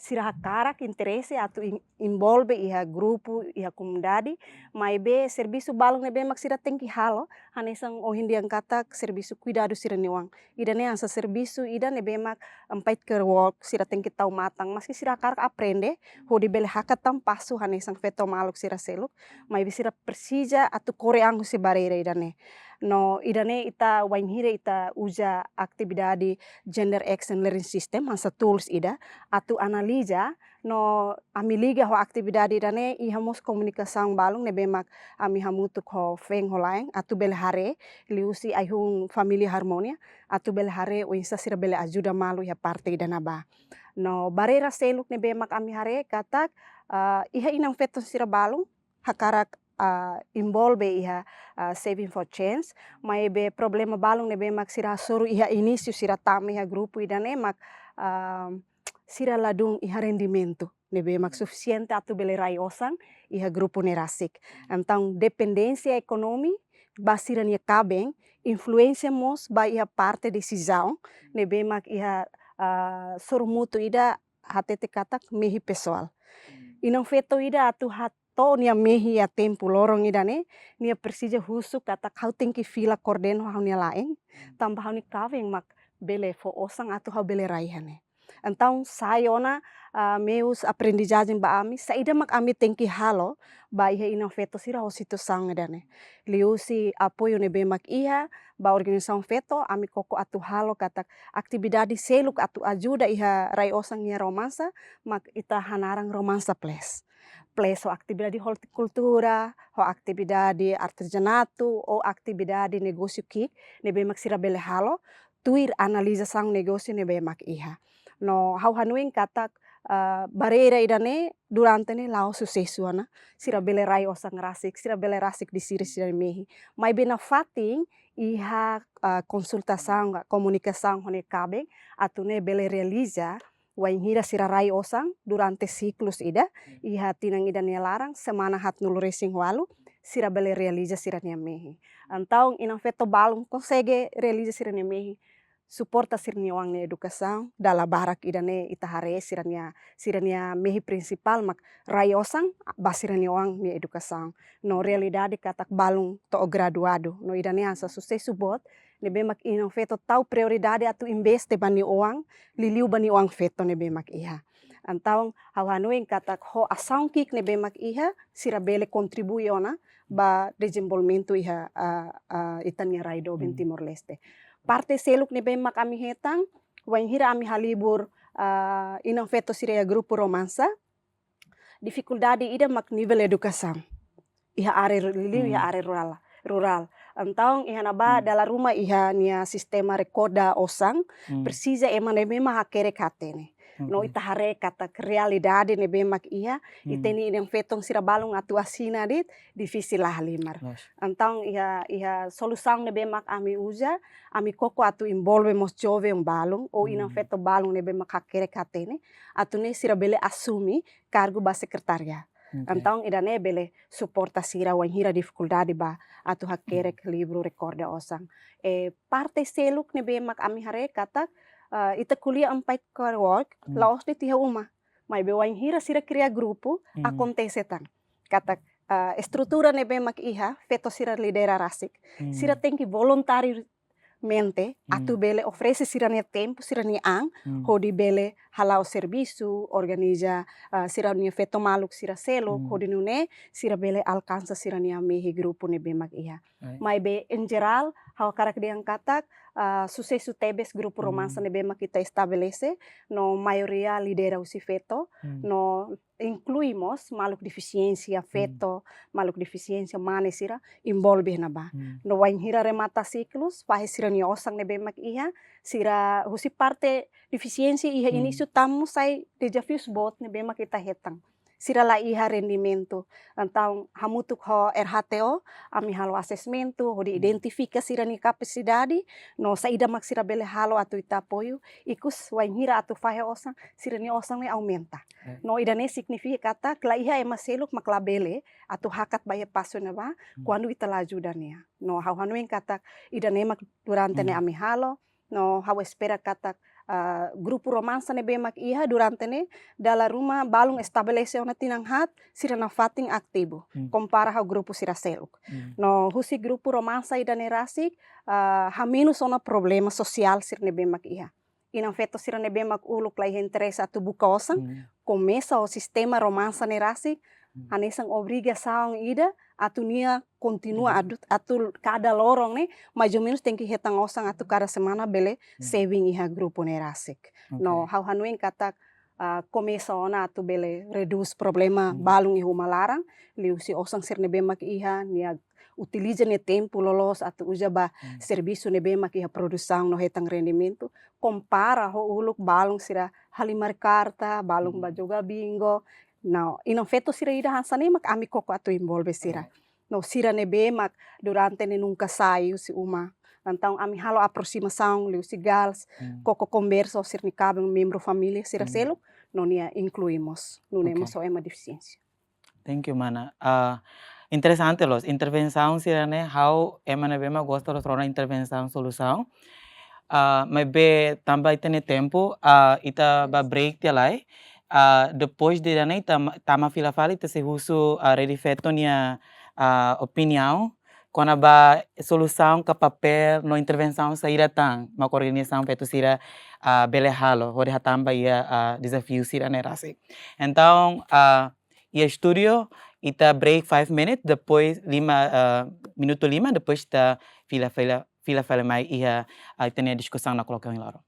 Sira hakarak interese atu in-, envolve iha grupu, iha komunidade, maibé servisu balun ne'ebé mak sira tenke halo, hanesan ohin dehan katak servisu kuidadu sira-nia oan. Ida-ne'e hanesan servisu ida ne'ebé mak unpaid care work, sira tenke tau matan, maski sira hakarak aprende hodi bele hakat tan pasu hanesan feto maluk sira seluk, maibé sira presiza atu kore an husi barreira ida-ne'e. No ida-ne'e ita wainhira ita uza atividade Gender Action Learning System hanesan tools ida atu analiza, no ami liga ho atividade ida-ne'e iha mós komunikasaun balun ne'ebé mak ami hamutuk ho feen ho la'en atu bele haree, liuhusi ai-hun família Harmonia, atu bele haree oinsá sira bele ajuda malu iha parte ida-ne'ebá. No barreira seluk ne'ebé mak ami haree katak, ah, iha inan-feton sira balun hakarak, ah, envolve iha, ah, Saving for Change, maibé problema balun ne'ebé mak sira hasoru iha inísiu sira tama iha grupu ida-ne'e mak, ah, sira ladún iha rendimentu ne'ebé mak sufisiente atu bele rai osan iha grupu ne'e rasik. Entaun dependénsia ekonomi ba sira-nia kaben influénsia mós ba iha parte desizaun ne'ebé mak iha, ah, sorumutu ida hatete katak mehi pesoál. Inan-feto ida atu hato'o nia mehi iha tempu loron ida-ne'e, nia presiza husu katak ha'u tenke fila kordén ho ha'u-nia la'en, tanba ha'u-nia kaben mak bele fó osan atu ha'u bele rai iha ne'e. Entaun sai ona, ah, meius aprendizajen ba ami, saida mak ami tenke halo ba iha inan-feto sira ho situasaun ida-ne'e. Liuhusi apoiu ne'ebé mak iha ba organizasaun feto, ami koko atu halo katak atividade seluk atu ajuda iha rai osan iha romansa, mak ita hanaran Romansa Plus. Plus ho atividade hortikultura, ho atividade artezanatu, ou atividade negósiu ki'ik ne'ebé mak sira bele halo, tuir analizasaun negósiu ne'ebé mak iha. No ha'u hanoin katak, ah, barreira ida-ne'e durante ne'e la'o susesu ona, sira bele rai osan rasik, sira bele rasik deside sira-nia mehi. Maibé nafatin iha, ah, konsultasaun ka komunikasaun ho nia kaben, atu nune'e bele realiza, wainhira sira rai osan durante siklus ida, iha tinan ida nia laran, semana haatnulu-resin-ualu, sira bele realiza sira-nia mehi. Entaun inan-feto balun konsege realiza sira-nia mehi, suporta sira-nia oan nia edukasaun, dala barak ida-ne'e ita haree sira-nia, sira-nia mehi prinsipál mak rai osan ba sira-nia oan nia edukasaun. No realidade katak balun to'o graduadu. No ida-ne'e hanesan susesu boot, ne'ebé mak inan-feto tau prioridade atu investe ba nia oan, liuliu ba nia oan-feto ne'ebé mak iha. Entaun ha'u hanoin katak ho asaun ki'ik ne'ebé mak iha, sira bele kontribui ona ba dezenvolvimentu iha, ah, ah, ita-nia rai doben Timor-Leste. Parte seluk ne'ebé mak ami hetan, wainhira ami halibur, ah, inan-feto sira iha grupu romansa, difikuldade ida mak nivel edukasaun. Iha área ru-, liuliu iha área rurál, rurál. Entaun iha ne'ebá dala ruma iha nia sistema rekorda osan, presiza ema ne'ebé mak hakerek hatene. No ita haree katak realidade ne'ebé mak iha, ita-nia inan-feton sira balun atu asina de'it, difisil la halimar. Entaun iha, iha solusaun ne'ebé mak ami uza, ami koko atu envolve mós joven balun, ou inan-feto balun ne'ebé mak hakerek hatene, atu nune'e sira bele asume kargu ba sekretariadu. Oke. Entaun ida-ne'e bele suporta sira wainhira difikuldade ba atu hakerek livru rekorda osan. Eh, parte seluk ne'ebé mak ami haree katak, eh, ita ko'alia Unpaid Care Work, Hmm. la'ós de'it iha uma. Maibé wainhira sira kria grupu, Hmm. akontese tan. Katak, eh, estrutura ne'ebé mak iha, feto sira lidera rasik. Hmm. Sira tenke voluntariamente, Hmm. atu bele oferese sira-nia tempu, sira-nia an, Hmm. hodi bele hala'o servisu, organiza, eh, sira-nia feto maluk sira seluk, Hmm. hodi nune'e, sira bele alkansa sira-nia mehi grupu ne'ebé mak iha. Ai. Maibé, en jerál, ha'u hakarak dehan katak, ah, susesu tebes grupu Hmm. romansa ne'ebé mak ita estabelese, no maioria lidera husi feto, Hmm. no inklui mós maluk defisiénsia Hmm. feto, maluk defisiénsia mane sira, envolve iha ne'ebá. Hmm. No wainhira remata siklus, fahe sira-nia osan ne'ebé mak iha, sira husi parte defisiénsia iha Hmm. inísiu tama sai dezafius boot ne'ebé mak ita hetan. Sira la iha rendimentu. Entaun, hamutuk ho R H T O, ami halo asesmentu, hodi Hmm. identifika sira-nia kapasidade, no saida mak sira bele halo atu ita apoiu, ikus wainhira atu fahe osan, sira-nia osan ne'e aumenta. Eh. No ida-ne'e signifika katak la iha ema seluk mak labele atu hakat ba iha pasu ne'ebá, Hmm. kuandu ita la ajuda nia. No ha'u hanoin katak ida-ne'e mak durante ne'e Hmm. ami halo, no ha'u espera katak, ah, grupu romansa ne'ebé mak iha durante ne'e, dala ruma balun estabelese ona tinan haat, sira nafatin ativu, Hmm. kompara ho grupu sira seluk. Hmm. No husi grupu romansa ida-ne'e rasik, ah, hamenus ona problema sosiál sira ne'ebé mak iha. Inan feto sira ne'ebé mak uluk la iha interese atu buka osan, Hmm. komesa ho sistema romansa ne'e rasik, Hmm. hanesan obrigasaun ida, atu nia kontinua Hmm. atu, atu kada loron ne'e, mais ou menus tenke hetan osan atu kada semana bele Hmm. saving iha grupu ne'e rasik. No, Oke. ha'u hanoin katak, ah, komesa ona atu bele redús problema Hmm. balun iha uma laran, liuhusi osan sira ne'ebé mak iha, nia utiliza nia tempu loloos atu uza ba Hmm. servisu ne'ebé mak iha produsaun no hetan rendimentu, kompara ho uluk balun sira halimar karta, balun ba Hmm. joga bingo. No, inan feto sira ida hanesan ne'e mak ami koko atu envolve sira. Oke. No sira ne'ebé mak durante ne'e nunka sai husi uma. Entaun ami halo aproximasaun liuhusi GALS, Hmm. koko konversa ho sira-nia kaben membru família sira Hmm. seluk, no nia inklui mós, nune'e Oke. mós ho ema defisiénsia. Thank you, mana. Ah, interesante loos, intervensaun sira-ne'e, ha'u ema ne'ebé mak gosta loos rona intervensaun, solusaun. Ah, maibé tanba ita-nia tempu, ah, ita bá break tiha lai. Ah, depois de ida-ne'e ita ma-, tama fila fali ita sei husu, ah, Rede Feto nia, ah, opiniaun kona-ba solusaun ka papél no intervensaun saida tan mak organizasaun feto sira, ah, bele halo hodi hatán ba iha, ah, dezafiu sira-ne'e rasik. Entaun, ah, iha estúdiu, ita break five minutes, depois lima, ah, minutu lima, depois ita fila, fila, fila fali mai iha, ah, ita-nia diskusaun nakloke ohin loron.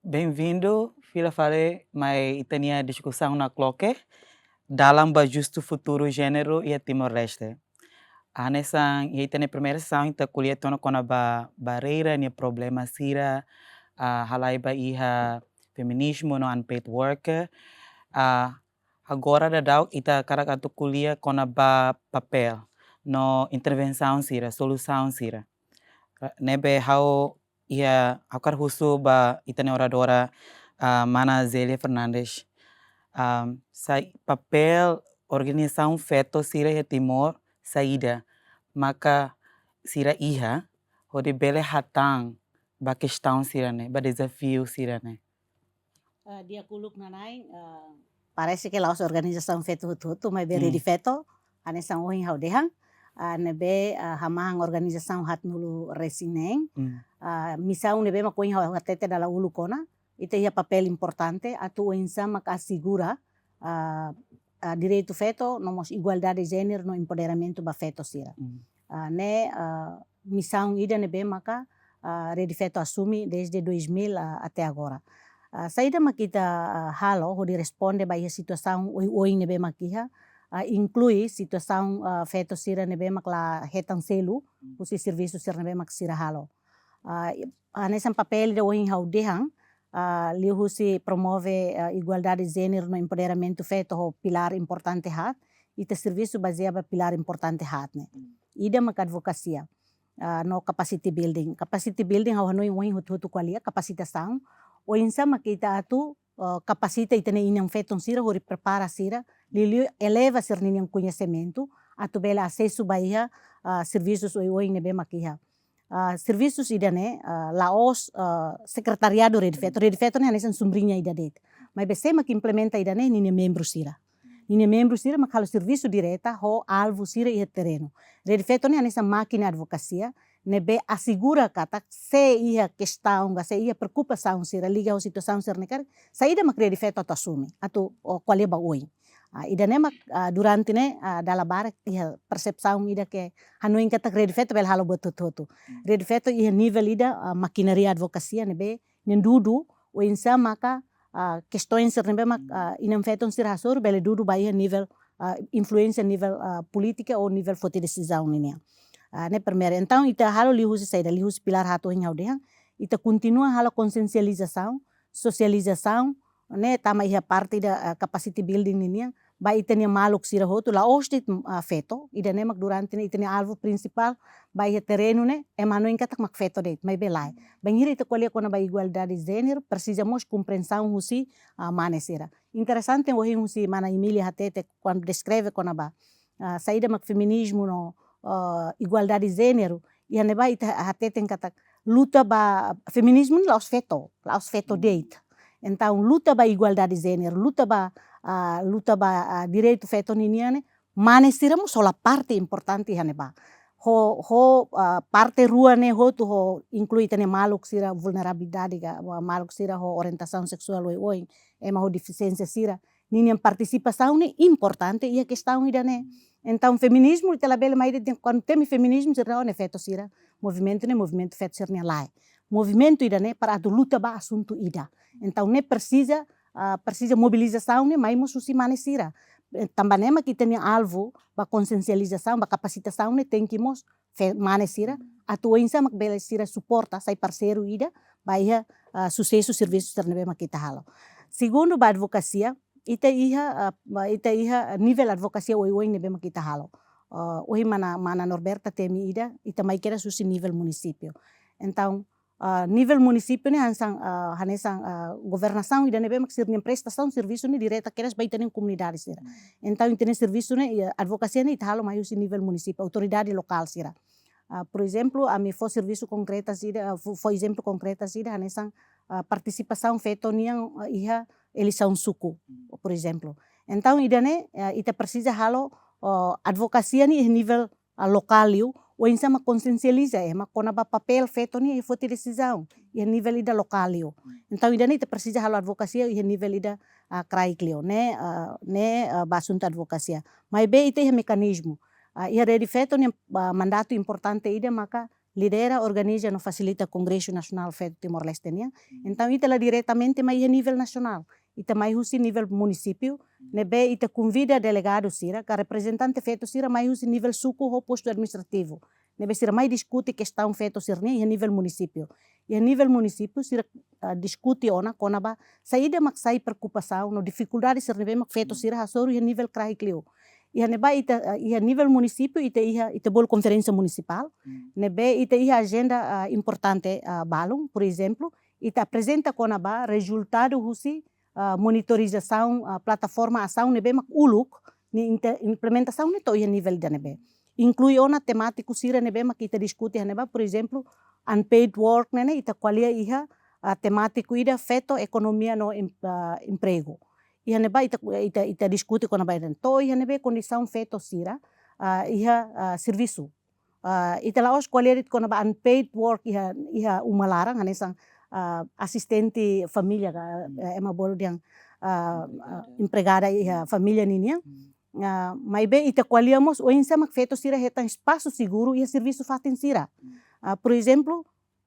Benvindu, fila fali mai ita-nia diskusaun nakloke, dalan ba justu futuru jéneru iha Timor-Leste. Hanesan iha ita-nia primeira sesaun ita ko'alia tiha ona kona-ba barreira, nia problema sira, ah, halai ba iha feminizmu no unpaid work. Ah, agora daudaun ita hakarak atu ko'alia kona-ba papél no intervensaun sira, solusaun sira. Ne'ebé ha'u iha, ha'u hakarak husu ba ita-nia oradora, ah, mana Zélia Fernandes. Ah, sai papél organizasaun feto sira iha Timor saida maka sira iha hodi bele hatán ba kestaun sira-ne'e, ba dezafiu sira-ne'e. Eh, di'ak uluk nana'in, eh, parese ke la'ós organizasaun feto hotu-hotu, maibé Hmm. Rede Feto, hanesan ohin ha'u dehan, ah, ne'ebé, ah, hamahan organizasaun haatnulu resin neen. Hmm. Ah, misaun ne'ebé mak ohin ha'u hatete dala uluk ona, ita iha papél importante, atu oinsá mak asegura, ah, ah, direitu feto, no mós igualdade de jéneru no empoderamentu ba feto sira. Mm. Ah, ne'e, ah, misaun ida ne'ebé maka, ah, Rede Feto asume desde dois mil, ah, até agora. Ah, saida mak ita, ah, halo hodi responde ba iha situasaun oioin ne'ebé mak iha, ah, inklui situasaun, ah, feto sira ne'ebé mak la hetan selu, husi servisu sira ne'ebé mak sira halo. Ah, i-, hanesan papél ida ohin ha'u dehan, ah, liuhusi promove, ah, igualdade de jéneru no empoderamentu feto ho pilár importante haat, ita servisu bazeia ba pilár importante haat ne'e. Ida mak advokasia, ah, no capacity building. Capacity building ha'u hanoin ohin hotu-hotu ko'alia, kapasitasaun. Oinsá mak ita atu, ah, kapasita ita-nia inan-feton sira, hodi prepara sira, liuliu eleva sira-nia koñesimentu, atu bele asesu ba iha, ah, servisus oioin ne'ebé mak iha. Ah, servisus ida-ne'e, ah, la'ós, ah, sekretariadu Rede Feto. Rede Feto ne'e hanesan sombriña ida de'it. Maibé sé mak implementa ida-ne'e, ninia membru sira. Ninia membru sira mak halo servisu direta ho alvu sira iha terrenu. Rede Feto ne'e hanesan mákina advokasia, ne'ebé asegura katak sé iha kestaun ka sé iha preokupasaun sira liga ho situasaun sira-ne'e karik, saida mak Rede Feto atu asume, atu, o, ko'alia ba oin. Ah, ida-ne'e mak, ah, durante ne'e, ah, dala barak iha persepsaun ida ke hanoin katak Rede Feto bele halo buat hotu-hotu. Hmm. Rede Feto iha nivel ida, ah, makinaria advokasia ne'ebé nia dudu oinsá maka, ah, kestaun sira ne'ebé mak, hmm, ah, inan-feton sira hasoru bele dudu ba iha nivel, ah, influénsia nivel, ah, polítika ou nivel foti desizaun ninian. Ah, ne'e primeiru. Entaun, ita halo liuhusi saida, liuhusi pilár haat ohin ha'u dehan, ita kontinua halo konsiensializasaun, sosializasaun, ne'e tama iha parte ida, ah, capacity building ninian, ba ita-nia maluk sira hotu, la'ós de'it, ah, feto, ida-ne'e mak durante ne'e ita-nia alvu prinsipál, ba iha terrenu ne'e, ema hanoin katak mak feto de'it, maibé lae. Bainhira ita ko'alia kona-ba igualdade de jéneru, presiza mós komprensaun husi, ah, mane sira. Interesante ohin husi mana Emília hatete, kuandu deskreve kona-ba, ah, saida mak feminizmu no, ah, igualdade de jéneru, iha ne'ebá ita hateten katak luta ba feminizmu ne'e la'ós feto, la'ós feto, hmm, de'it. Entaun, luta ba igualdade de jéneru, luta ba, ah, luta ba, ah, direitu feto ninian ne'e, mane sira mós hola parte importante iha ne'ebá. Ho, ho, ah, parte rua ne'e hotu ho inklui ita-nia maluk sira vulnerabilidade ka, ah, maluk sira ho orientasaun seksuál oioin, ema ho defisiénsia sira, ninian partisipasaun ne'e importante iha kestaun ida-ne'e. Entaun, feminizmu ita labele mai dehan kuandu temi feminizmu sira ne'e feto sira. Movimentu ne'e movimentu feto sira-nian, lae. Movimentu ida-ne'e para atu luta ba asuntu ida. Entaun, ne'e presiza, ah, presiza mobilizasaun ne'e mai mós husi mane sira. Eh, tanba ne'e mak ita-nia alvu ba konsiensializasaun, ba kapasitasaun ne'e tenke mós fe-, mane sira, atu oinsá mak bele sira suporta, sai parseiru ida ba iha, ah, susesu servisu sira ne'ebé mak ita halo. Segundu, ba advokasia, ita iha, ah, ba, ita iha nivel advokasia oioin ne'ebé mak ita halo. Ah, ohin mana, mana Norberta temi ida, ita mai kedas husi nivel munisípiu. Entaun, ah, nivel munisípiu ne'e hanesan, ah, hanesan, ah, governasaun ida ne'ebé mak sira-nia prestasaun servisu ne'e direta kedas ba ita-nia komunidade sira. Hmm. Entaun, ita-nia servisu ne'e, iha advokasia ne'e ita halo mai husi nivel munisípiu, autoridade lokál sira. Ah, por ezemplu, ami fó servisu konkreta sira, ah, fó, fó ezemplu konkreta sira, hanesan, ah, partisipasaun feto nian, ah, iha eleisaun suku, por ezemplu. Entaun, ida-ne'e, ah, ita presiza halo, oh, advokasia ne'e iha nivel, ah, lokál liu, oinsá mak konsiensializa ema kona-ba papél feto nian iha foti desizaun, iha nivel ida lokál liu. Entaun, ida-ne'e ita presiza halo advokasia iha nivel ida, ah, kraik liu, ne'e, ah, ne'e, ah, ba asuntu advokasia. Maibé ita iha mekanizmu, ah, iha Rede Feto nia, ah, mandatu importante ida maka lidera, organiza no fasilita Kongresu Nasionál Feto Timor-Leste nian. Hmm. Entaun, ita la diretamente mai iha nivel nasionál. Ita mai husi nivel munisípiu, hmm, ne'ebé ita konvida delegadu sira, ka reprezentante feto sira mai husi nivel suku ho postu administrativu. Ne'ebé sira mai diskute kestaun feto sira-nian iha nivel munisípiu. Iha nivel munisípiu sira, ah, diskute ona kona-ba saida mak sai preokupasaun no difikuldade sira ne'ebé mak feto, hmm, sira hasoru iha nivel kraik liu. Iha ne'ebá ita, ah, iha nivel munisípiu ita iha, ita bolu konferénsia munisipál. Hmm. Ne'ebé ita iha ajenda, ah, importante, ah, balun, por ezemplu, ita aprezenta kona-ba rezultadu husi, ah, monitorizasaun, ah, plataforma asaun ne'ebé mak uluk, nia inte-, implementasaun ne'e to'o iha nivel ida ne'ebé. Inklui ona temátiku sira ne'ebé mak ita diskute iha ne'ebá, por ezemplu, unpaid work ne'e ne'e ita ko'alia iha, ah, temátiku ida feto, ekonomia no em-, ah, empregu. Iha ne'ebá ita, ita, ita diskute kona-ba ida-ne'e. To'o iha ne'ebé kondisaun feto sira, ah, iha, ah, servisu. Ah, ita la'ós ko'alia de'it kona-ba unpaid work iha, iha uma laran, hanesan, ah, asistente família ka, eh, ema bolu dehan, ah, ah, empregada iha família ninian. Ah, maibé ita ko'alia mós oinsá mak feto sira hetan espasu seguru iha servisu fatin sira. Ah, por ezemplu,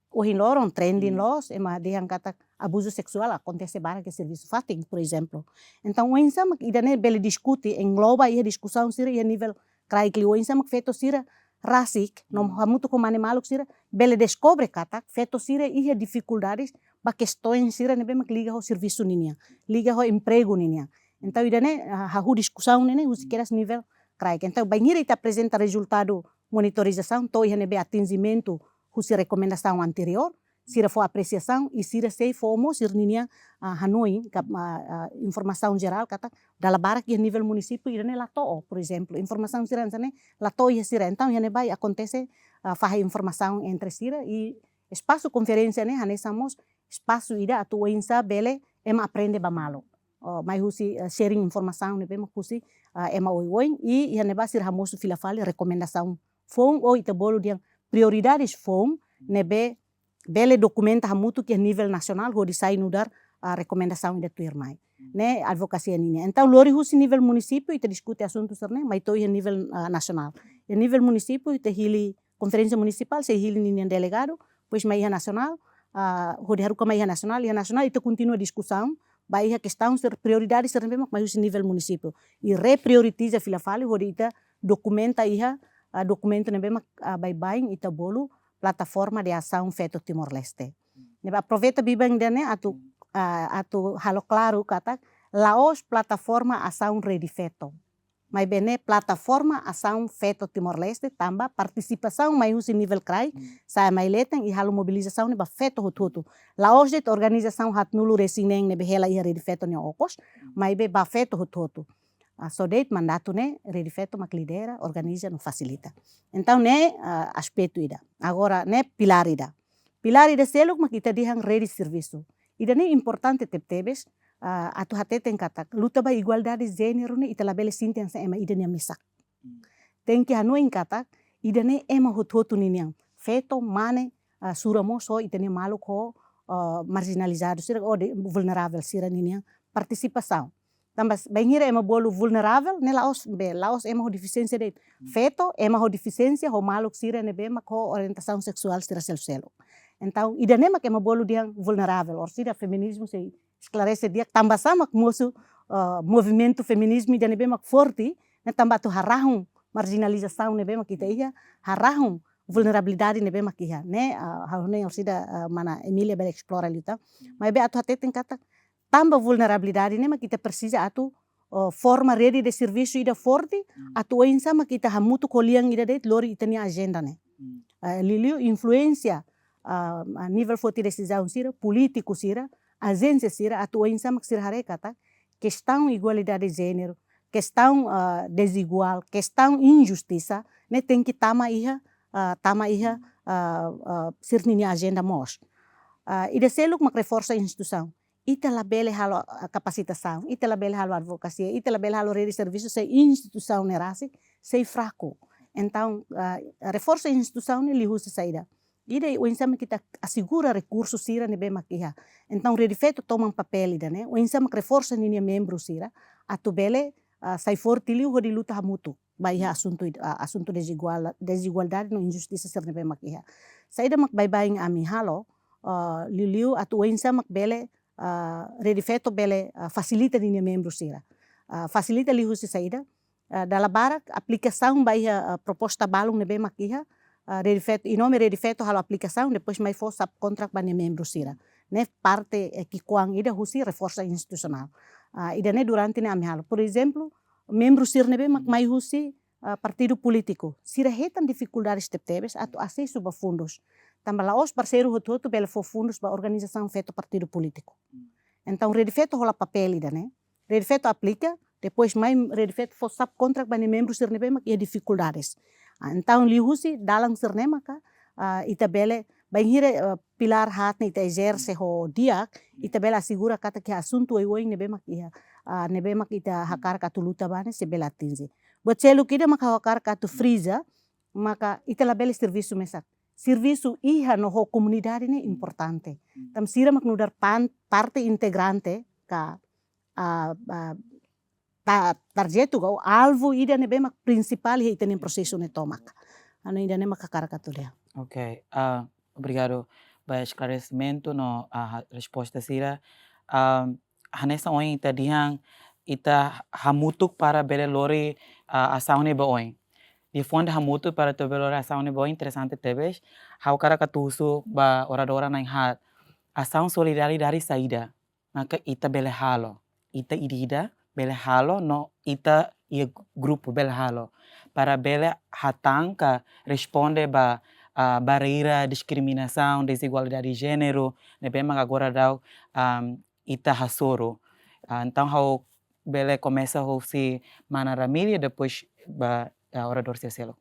ohin loron trending loos, ema dehan katak abuzu seksuál akontese barak iha servisu fatin, por ezemplu. Entaun, oinsá mak ida-ne'e bele diskute, engloba iha diskusaun sira iha nivel kraik liu, oinsá mak feto sira rasik, no hamutuk ho mane maluk sira, bele deskobre katak feto sira iha difikuldades ba kestoin sira ne'ebé mak liga ho servisu ninian, liga ho empregu ninian. Entaun, ida-ne'e, ah, hahú diskusaun ne'e, ne'e husi kedas nivel kraik. Entaun, bainhira ita aprezenta rezultadu monitorizasaun to'o iha ne'ebé atinjimentu husi rekomendasaun anteriór, sira fó apresiasaun i sira sei fó mós sira-ninia, ah, hanoin, ka, ah, ah, informasaun jerál katak dala barak iha nivel munisípiu ida-ne'e la to'o, por ezemplu, informasaun sira hanesan ne'e la to'o iha sira. Entaun, iha ne'ebá akontese, ah, fahe informasaun entre sira i espasu konferénsia ne'e hanesan mós espasu ida atu oinsá bele ema aprende ba malu. Oh, mai husi, eh, sharing informasaun ne'ebé mak husi, ah, ema oioin, i iha ne'ebá sira hamosu fila fali rekomendasaun foun, ou ita bolu dehan prioridades foun ne'ebé bele dokumenta hamutuk iha nivel nasionál hodi sai nu'udar, ah, rekomendasaun ida tuirmai. Ne'e advokasia ninian. Entaun, lori husi nivel munisípiu ita diskute asuntu sira-ne'e, mai to'o iha nivel, ah, nasionál. Iha nivel munisípiu ita hili konferénsia munisipál, sei hili ninian delegadu, depois mai iha nasionál, ah, hodi haruka mai iha nasionál, iha nasionál ita kontinua diskusaun ba iha kestaun sira, prioridade sira ne'ebé mak mai husi nivel munisípiu. I reprioritiza fila fali hodi ita dokumenta iha, ah, dokumentu ne'ebé mak, ah, baibain ita bolu Plataforma de Ação Feto Timor-Leste. Ne'ebé aproveita biban ida-ne'e atu, ah, atu halo klaru katak la'ós Plataforma Asaun Rede Feto. Maibé ne'e Plataforma Asaun Feto Timor-Leste, tanba partisipasaun mai husi nivel kraik, sa'e mai leten i halo mobilizasaun ne'e ba feto hotu-hotu. La'ós de'it organizasaun haatnulu-resin-neen ne'ebé hela iha Rede Feto nia okos, maibé ba feto hotu-hotu. Ah, só de'it mandatu ne'e Rede Feto mak lidera, organiza no fasilita. Entaun ne'e, ah, aspetu ida. Agora ne'e pilár ida. Pilár ida seluk mak ita dehan rede servisu. Ida-ne'e importante tebetebes, ah, atu hateten katak luta ba igualdade jéneru ne'e ita labele sente hanesan ema ida nia mesak. Tenke hanoin katak ida-ne'e ema hotu-hotu ninian. Feto, mane, ah, sura mós ho ita-nia maluk ho, ah, marjinalizadu sira, ou de vulneravel sira ninian partisipasaun. Tanba bainhira ema bolu vulneravel, ne'e la'ós be, la'ós ema ho defisiénsia de'it. Feto, ema ho defisiénsia, ho maluk sira ne'ebé mak ho orientasaun seksuál sira seluk-seluk. Entaun, ida-ne'e mak ema bolu dehan vulneravel, orsida feminizmu sei esklarese di'ak tanba sá mak mosu, ah, movimentu feminizmu ida ne'ebé mak forte, ne'e tanba atu harahun marjinalizasaun ne'ebé mak ita iha, harahun vulnerabilidade ne'ebé mak iha. Ne'e, ah, ha'u hanoin orsida, ah, mana Emília bele esplora liután. Maibé atu hateten katak tanba vulnerabilidade ne'e mak ita presiza atu, oh, forma rede de servisu ida forte, atu oinsá mak ita hamutuk ho lian ida de'it lori ita-nia ajenda ne'e. Ah, liuliu influénsia, ah, a nivel foti desizaun sira, polítiku sira, ajénsia sira, atu oinsá mak sira haree katak kestaun igualdade jéneru, kestaun, ah, deziguál, kestaun injustisa, ne'e tenke tama iha, ah, tama iha, ah, ah, sira-ninia ajenda mós. Ah, ida seluk mak reforsa instituisaun. Ita labele halo, ah, kapasitasaun, ita labele halo advokasia, ita labele halo rede servisu se instituisaun ne'e rasik sei fraku. Entaun, ah, reforsa instituisaun ne'e liuhusi saida? Ida oinsá mak ita asegura rekursu sira ne'ebé mak iha. Entaun, Rede Feto toman papél ida-ne'e, oinsá mak reforsa ninia membru sira, atu bele, ah, sai forte liu hodi luta hamutuk ba iha asuntu id-, ah, asuntu deziguál-, dezigualdade no injustisa sira ne'ebé mak iha. Saida mak baibain ami halo, ah, liuliu atu oinsá mak bele, ah, Rede Feto bele, ah, fasilita ninia membru sira. Ah, fasilita liuhusi saida, ah, dala barak aplikasaun ba iha, ah, proposta balun ne'ebé mak iha, ah, Rede Feto, i nome Rede Feto halo aplikasaun, depois mai fó subkontrak ba nia membru sira. Ne'e parte, eh, ki'ikoan ida husi reforsa institusionál. Ah, ida-ne'e durante ne'e ami halo. Por ezemplu, membru sira ne'ebé mak mai husi, ah, partidu polítiku, sira hetan difikuldades tebetebes atu asesu ba fundus. Tanba la'ós parseiru hotu-hotu bele fó fundus ba organizasaun feto partidu polítiku. Entaun, Rede Feto hola papél ida-ne'e. Rede Feto aplika, depois mai Rede Feto fó subkontrak ba nia membru sira ne'ebé mak iha difikuldades. Ah, entaun, liuhusi dalan sira-ne'e maka, ah, ita bele, bainhira, ah, pilár haat ne'e ita ezerse ho di'ak, ita bele asegura katak asuntu oioin ne'ebé mak iha, ah, ne'ebé mak ita hakarak atu luta ba ne'e sei bele atinje. Buat seluk ida mak ha'u hakarak atu friza, maka ita labele servisu mesak. Servisu iha no ho komunidade ne'e importante. Tanba sira mak nu'udar pan-, parte integrante ka ah, ah, ta-, tarjetu ka alvu ida ne'ebé mak prinsipál iha ita-nia prosesu ne'e tomak. Hanoin ida-ne'e mak hakarak atu dehan. Ok, ah, obrigadu ba esklaresimentu no, ah, resposta sira. Ah, hanesan ohin ita dehan, ita hamutuk para bele lori, ah, asaun ne'e ba oin. Difunde hamutuk para atu bele lori asaun ne'e ba oin, interesante tebes. Ha'u hakarak atu husu ba oradora na'in-haat. Asaun solidariedade saida maka ita bele halo. Ita ida-idak bele halo, no ita iha grupu bele halo. Para bele hatán ka responde ba, ah, barreira, diskriminasaun, dezigualdade de jéneru, ne'ebé mak agora daudaun, ah, ita hasoru. Ah, entaun ha'u bele komesa husi mana Ramília, depois ba, ah, oradór sira seluk.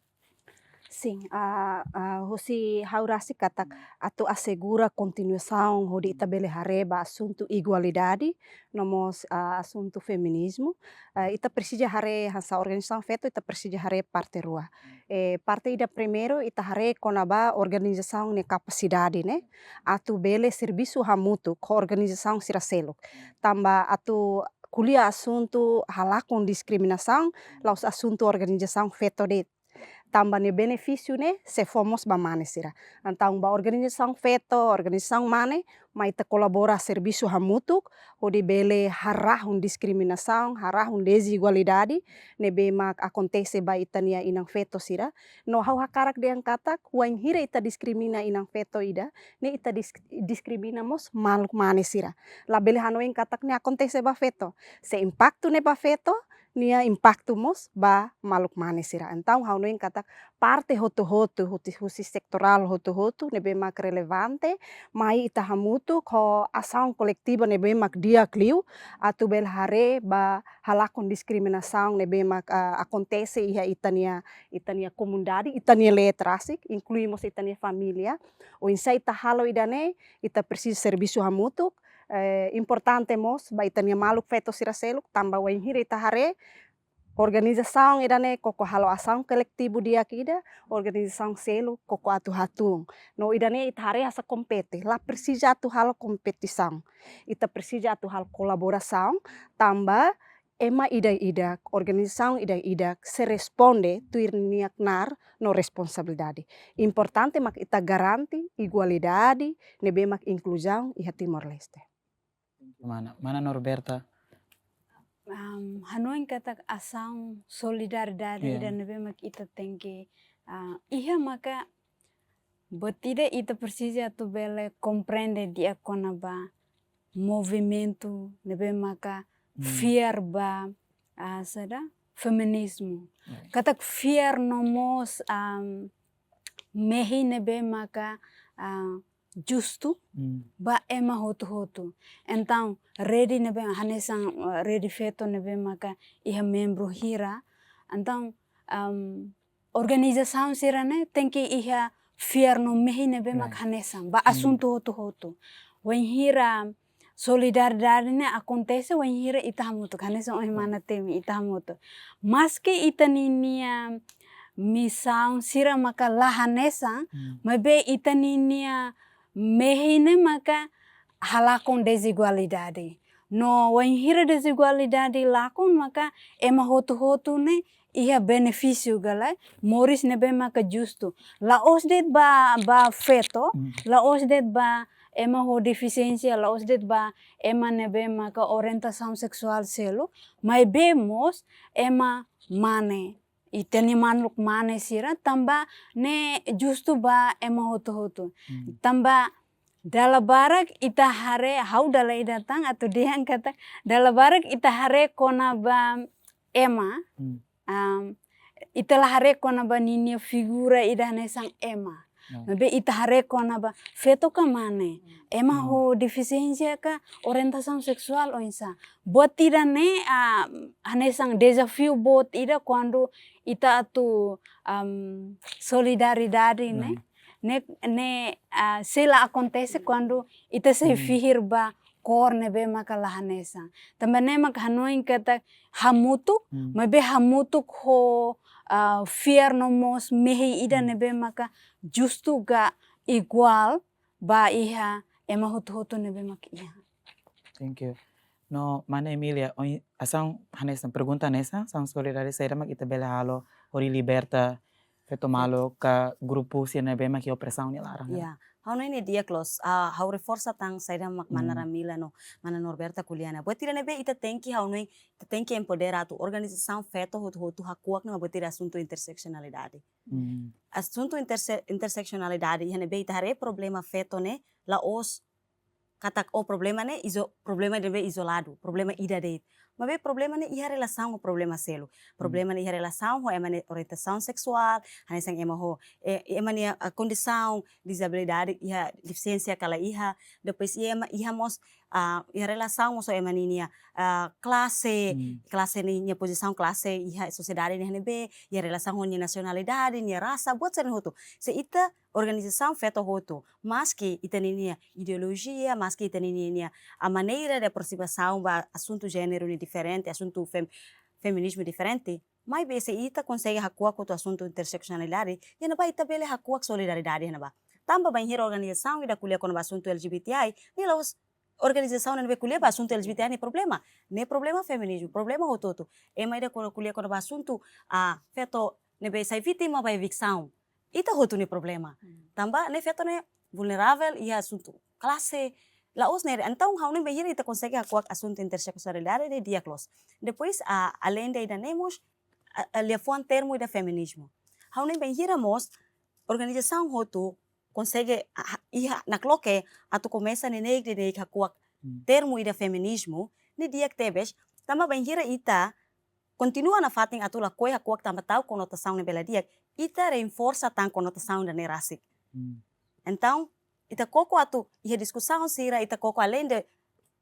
Sin, ah, ah, husi ha'u rasik katak atu asegura kontinuasaun hodi ita bele haree ba asuntu igualdade, no mós, ah, asuntu feminizmu. Ah, ita presiza haree hanesan organizasaun feto, ita presiza haree parte rua. Eh, parte ida primeiru, ita haree kona-ba organizasaun nia kapasidade ne'e atu bele servisu hamutuk ho organizasaun sira seluk. Tanba atu ko'alia asuntu halakon diskriminasaun, la'ós asuntu organizasaun feto de'it. Tanba nia benefísiu ne'e sei fó mós ba mane sira. Entaun ba organizasaun feto, organizasaun mane, mai ita kolabora servisu hamutuk, hodi bele harahun diskriminasaun, harahun dezigualdade ne'ebé mak akontese ba ita-nia inan-feto sira. No ha'u hakarak dehan katak, wainhira ita diskrimina inan-feto ida, ne'e ita dis-, diskrimina mós maluk mane sira. Labele hanoin katak ne'e akontese ba feto. Se impaktu ne'e ba feto, nia impaktu mós ba maluk mane sira. Entaun ha'u hanoin katak parte hotu-hotu, husi, husi setorál hotu-hotu ne'ebé mak relevante, mai ita hamutuk ho asaun koletivu ne'ebé mak di'ak liu, atu bele haree ba halakon diskriminasaun ne'ebé mak, ah, akontese iha ita-nia, ita-nia komunidade, ita-nia leet rasik, inklui mós ita-nia família. Oinsá ita halo ida-ne'e, ita presiza servisu hamutuk, eh, importante mós ba ita-nia maluk feto sira seluk, tanba wainhira ita haree, organizasaun ida-ne'e koko halo asaun koletivu di'ak ida, organizasaun seluk koko atu hatún. No ida-ne'e ita haree hanesan kompete, la presiza atu halo kompetisaun. Ita presiza atu halo kolaborasaun, tanba ema ida-idak, organizasaun ida-idak sei responde tuir nia knaar no responsabilidade. Importante mak ita garante igualdade ne'ebé mak inkluzaun iha Timor-Leste. Mana, mana Norberta? Am, hanoin katak asaun solidariedade, iya, ida ne'ebé mak ita tenke, ah, iha maka buat ida ita presiza atu bele komprende di'ak kona-ba movimentu ne'ebé maka, hmm, fiar ba, ah, saida, feminizmu. Iya. Katak fiar no mós, am, mehi ne'ebé maka, ah, justu, hmm, ba ema hotu-hotu. Entaun, rede ne'ebé hanesan, eh, rede feto ne'ebé maka iha membru hira. Entaun, am, organizasaun sira-ne'e tenke iha fiar no mehi ne'ebé mak, right, hanesan ba, hmm, asuntu hotu-hotu. Wainhira solidariedade ne'e akontese wainhira ita hamutuk, hanesan ohin, hmm, mana temi, ita hamutuk. Maski ita ninia misaun sira maka la hanesan, hmm, maibé ita ninia mehi ne'e maka halakon dezigualdade. No wainhira dezigualdade lakon maka ema hotu-hotu ne'e iha benefísiu ka lae, moris ne'ebé maka justu. La'ós de'it ba, ba feto, hmm, la'ós de'it ba ema ho defisiénsia, la'ós de'it ba ema ne'ebé maka orientasaun seksuál seluk, maibé mós ema mane. Ita-nia maluk mane sira tanba ne'e justu ba ema hotu-hotu. Hmm. Tanba dala barak ita haree, ha'u dala ida tan atu dehan katak, dala barak ita haree kona-ba ema, hmm, am, ita la haree kona-ba ninia figura ida hanesan ema. Hmm. Maibé ita haree kona-ba feto ka mane, ema, hmm, ho defisiénsia ka orientasaun seksuál oinsá. Buat ida-ne'e, ah, hanesan dezafiu boot ida kuandu ita atu, am, solidariedade ne'e. Hmm. Ne'e, ne'e, ah, sei la akontese kuandu ita sei, hmm, fihir ba kór ne'ebé maka la hanesan. Tanba ne'e mak hanoin katak hamutuk, hmm, maibé hamutuk ho, ah, fiar no mós mehi ida, hmm, ne'ebé maka justu ka iguál ba iha ema hotu-hotu ne'ebé mak iha. Thank you. No mana Emília, ohin asaun hanesan, pergunta hanesan, asaun solidariedade saida mak ita bele halo hodi liberta feto malu ka grupu sira ne'ebé mak iha opresaun nia laran? Ya, ha'u hanoin ne'e di'ak loos, ah, ha'u reforsa tan saida mak mana Ramila no mana Norberta ko'alia ona. Buat ida ne'ebé ita tenke, ha'u hanoin, ita tenke empodera atu organizasaun feto hotu-hotu hakuak ona buat ida asuntu interseksionalidade. Asuntu interse-, interseksionalidade iha ne'ebé ita haree problema feto ne'e la'ós katak, oh, problema ne'e izo-, problema ne'ebé izoladu, problema ida de'it. Maibé problema ne'e iha relasaun ho problema seluk. Problema ne'e iha relasaun ho ema nia orientasaun seksuál, hanesan ema ho, eh, ema nia, ah, kondisaun dizabilidade, iha defisiénsia ka la iha, depois iha ema, iha mós, ah, iha relasaun mós ho ema ninia, ah, klase, klase ninia pozisaun klase iha sosiedade nia ne'ebé, iha relasaun ho nia nasionalidade, nia rasa, buat sira-ne'e hotu. Se ita organizasaun feto hotu, maski ita ninia ideolojia, maski ita ninia, ah, maneira de aproximasaun ba asuntu jéneru ne'e diferente, asuntu fem-, feminizmu diferente, maibé se ita konsege hakuak hotu asuntu interseksionalidade, iha ne'ebá ita bele hakuak solidariedade iha ne'ebá. Tanba bainhira organizasaun ida ko'alia kona-ba asuntu L G B T I, nia la'ós organizasaun ne'ebé ko'alia ba asuntu L G B T I nia problema. Ne'e problema feminizmu, problema hotu-hotu. Ema ida ko'alia kona-ba asuntu, ah, feto ne'ebé sai vítima ba eviksaun, ita hotu nia problema. Tanba ne'e feto ne'e vulneravel iha asuntu klase, la'ós ne'e. Entaun ha'u hanoin bainhira ita konsege hakuak asuntu interseksionalidade ne'e di'ak loos. Depois, ah, aleinde ida-ne'e mós, ah, ah, liafuan termu ida feminizmu. Ha'u hanoin bainhira mós organizasaun hotu konsege, ah, iha nakloke atu komesa neineik-neineik hakuak termu ida feminizmu, ne'e di'ak tebes, tanba bainhira ita kontinua nafatin atu lakohi hakuak tanba tau konotasaun ne'ebé la di'ak, ita reforsa tan konotasaun ida-ne'e rasik. Entaun, ita koko atu iha diskusaun sira, ita koko aleinde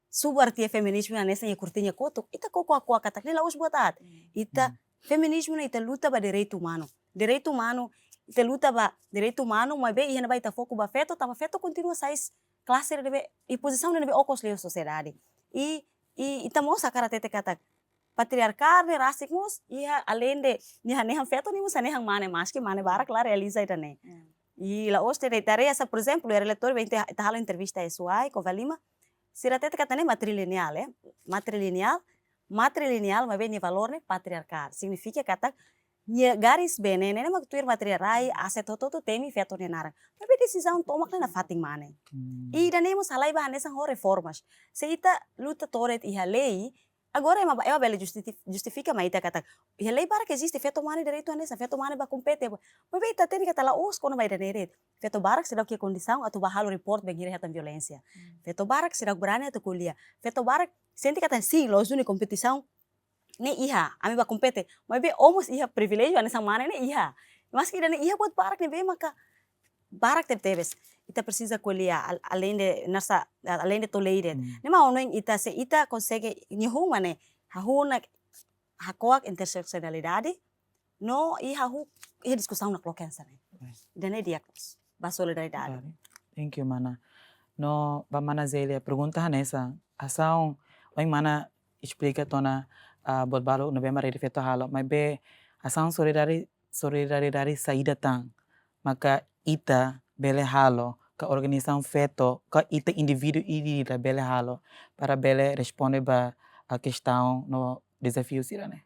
subarti feminizmu hanesan iha kurtiña kotuk, ita koko hakuak katak ne'e la'ós buat aat. Ita, feminizmu ne'e ita luta ba direitu umanu. Direitu umanu, ita luta ba direitu umanu, maibé iha ne'ebá ita foku ba feto, tanba feto kontinua sai klase ne'ebé, iha pozisaun ne'ebé okos liu iha sosiedade. I, i ita mós hakarak hatete katak patriarkál ne'e rasik mós iha aleinde nia hanehan feto, nia mós hanehan mane, maski mane barak la realiza ida-ne'e. I la'ós de'it, ita haree hanesan, por ezemplu, iha relatóriu bainhira ita halo entrevista S Y Covalima, sira hatete katak ne'e matrilineál, eh, matrilineál, matrilineál, maibé nia valór ne'e patriarkál. Signifika katak nia garis bene ne'e mak tuir matéria rai, aset hotu-hotu temi feto nia naran. Maibé desizaun tomak ne'e nafatin mane. I ida-ne'e mós halai ba hanesan ho reformas. Se ita luta to'o de'it iha lei, agora ema ba-, ema bele justif-, justifika mai ita katak iha lei barak eziste, feto mane direitu hanesan, feto mane bá kompete. Maibé ita hatene katak la'ós kona-ba ida-ne'e de'it. Feto barak seidauk iha kondisaun atu bá halo report bainhira hetan violénsia. Feto barak seidauk brani atu ko'alia. Feto barak sente katak sin, loos duni kompetisaun ne'e iha, ami bá kompete. Maibé ó mós iha priviléjiu hanesan mane ne'e iha. Maski ida-ne'e iha buat barak ne'ebé maka barak tebetebes. Ita presiza ko'alia al-, aleinde nasa, aleinde to'o lei de'it. Ne'e mak ha'u hanoin ita, se ita konsege nia ruma ne'e, hahú ona hakuak interseksionalidade, no i hahú iha diskusaun nakloke hanesan ne'e. Ida-ne'e di'ak loos ba solidariedade. Thank you, mana. No ba mana Zélia, pergunta hanesan, asaun, ohin mana esplika tiha ona, ah, buat balu ne'ebé mak Rede Feto halo, maibé asaun solidari-, solidariedade saida tan maka ita bele halo, ka organizasaun feto, ka ita indivíduu ida-idak bele halo, para bele responde ba, ah, kestaun no dezafiu sira-ne'e?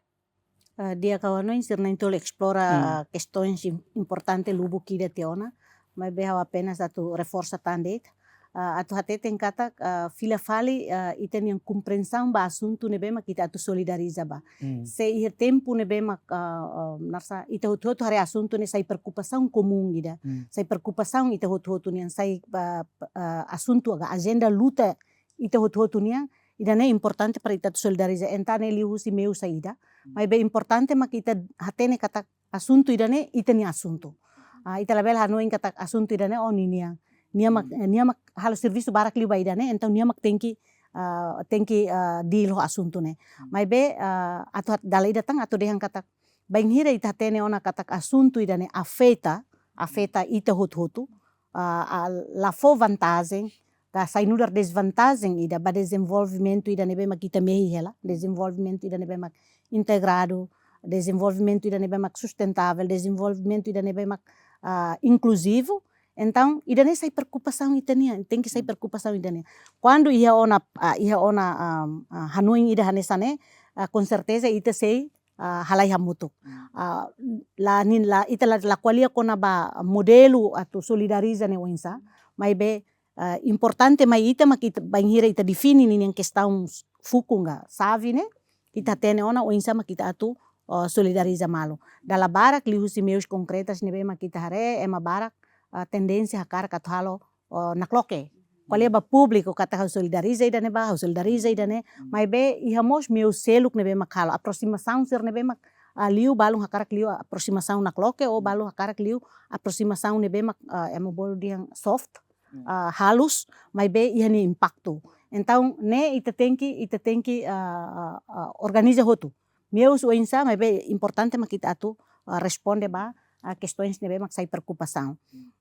Ah, di'ak, ha'u hanoin sira-na'in-tolu esplora, ah, kestaun im-, importante lubuk ida tiha ona, maibé ha'u apenas atu reforsa tan de'it, ah, atu hateten katak, ah, fila fali, ah, ita-nia komprensaun ba asuntu ne'ebé mak ita atu solidariza ba. Se iha tempu ne'ebé mak, ah, ah, nasa ita hotu-hotu haree asuntu ne'e sai preokupasaun komún ida, sai preokupasaun ita hotu-hotu nian, sai, ah, ah, asuntu ka ajenda luta ita hotu-hotu nian, ida-ne'e importante para ita atu solidariza, entaun ne'e liuhusi meiu saida. Maibé importante mak ita hatene katak asuntu ida-ne'e ita-nia asuntu. Ah, ita labele hanoin katak asuntu ida-ne'e, oh, nia nian. Nia mak, nia mak halo servisu barak liu ba ida-ne'e, entaun nia mak tenke, ah, tenke, ah, deal ho asuntu ne'e. Maibé, ah, atu hat-, dala ida tan atu dehan katak bainhira ita hatene ona katak asuntu ida-ne'e afeta, afeta ita hotu-hotu, ah, ah, la fó vantajen, ka sai nu'udar dezvantajen ida ba dezenvolvimentu ida ne'ebé mak ita mehi hela, dezenvolvimentu ida ne'ebé mak integradu, dezenvolvimentu ida ne'ebé mak sustentável, dezenvolvimentu ida ne'ebé mak, ah, inkluzivu, Entaun, ida-ne'e sai preokupasaun ita-nian, tenke sai preokupasaun ita-nian. Kuandu iha ona, ah, iha ona, ah, ah, hanoin ida hanesan ne'e, ah, konserteza ita sei, ah, halai hamutuk. Ah, la nin la, ita la, la ko'alia kona-ba modelu atu solidariza ne'e oinsá, maibé, ah, importante mai ita mak ita bainhira ita define ninian kestaun fukun ka xave ne'e, ita hatene ona oinsá mak ita atu, ah, solidariza malu. Dala barak liuhusi meius konkretas ne'ebé mak ita haree, ema barak, ah, tendénsia hakarak atu halo, ah, nakloke. Ko'alia ba públiku katak ha'u solidariza ida-ne'ebá, ha'u solidariza ida-ne'e, maibé iha mós meius seluk ne'ebé mak halo, aprosimasaun sira ne'ebé mak, ah, liu balun hakarak liu aprosimasaun nakloke, ou balun hakarak liu aprosimasaun ne'ebé mak, ah, ema bolu dehan soft, ah, halus, maibé iha nia impaktu. Entaun, ne'e ita tenke, ita tenke, ah, ah, ah, organiza hotu. Meius oinsá, maibé importante mak ita atu, ah, responde ba, ah, kestaun ne'ebé mak sai preokupasaun.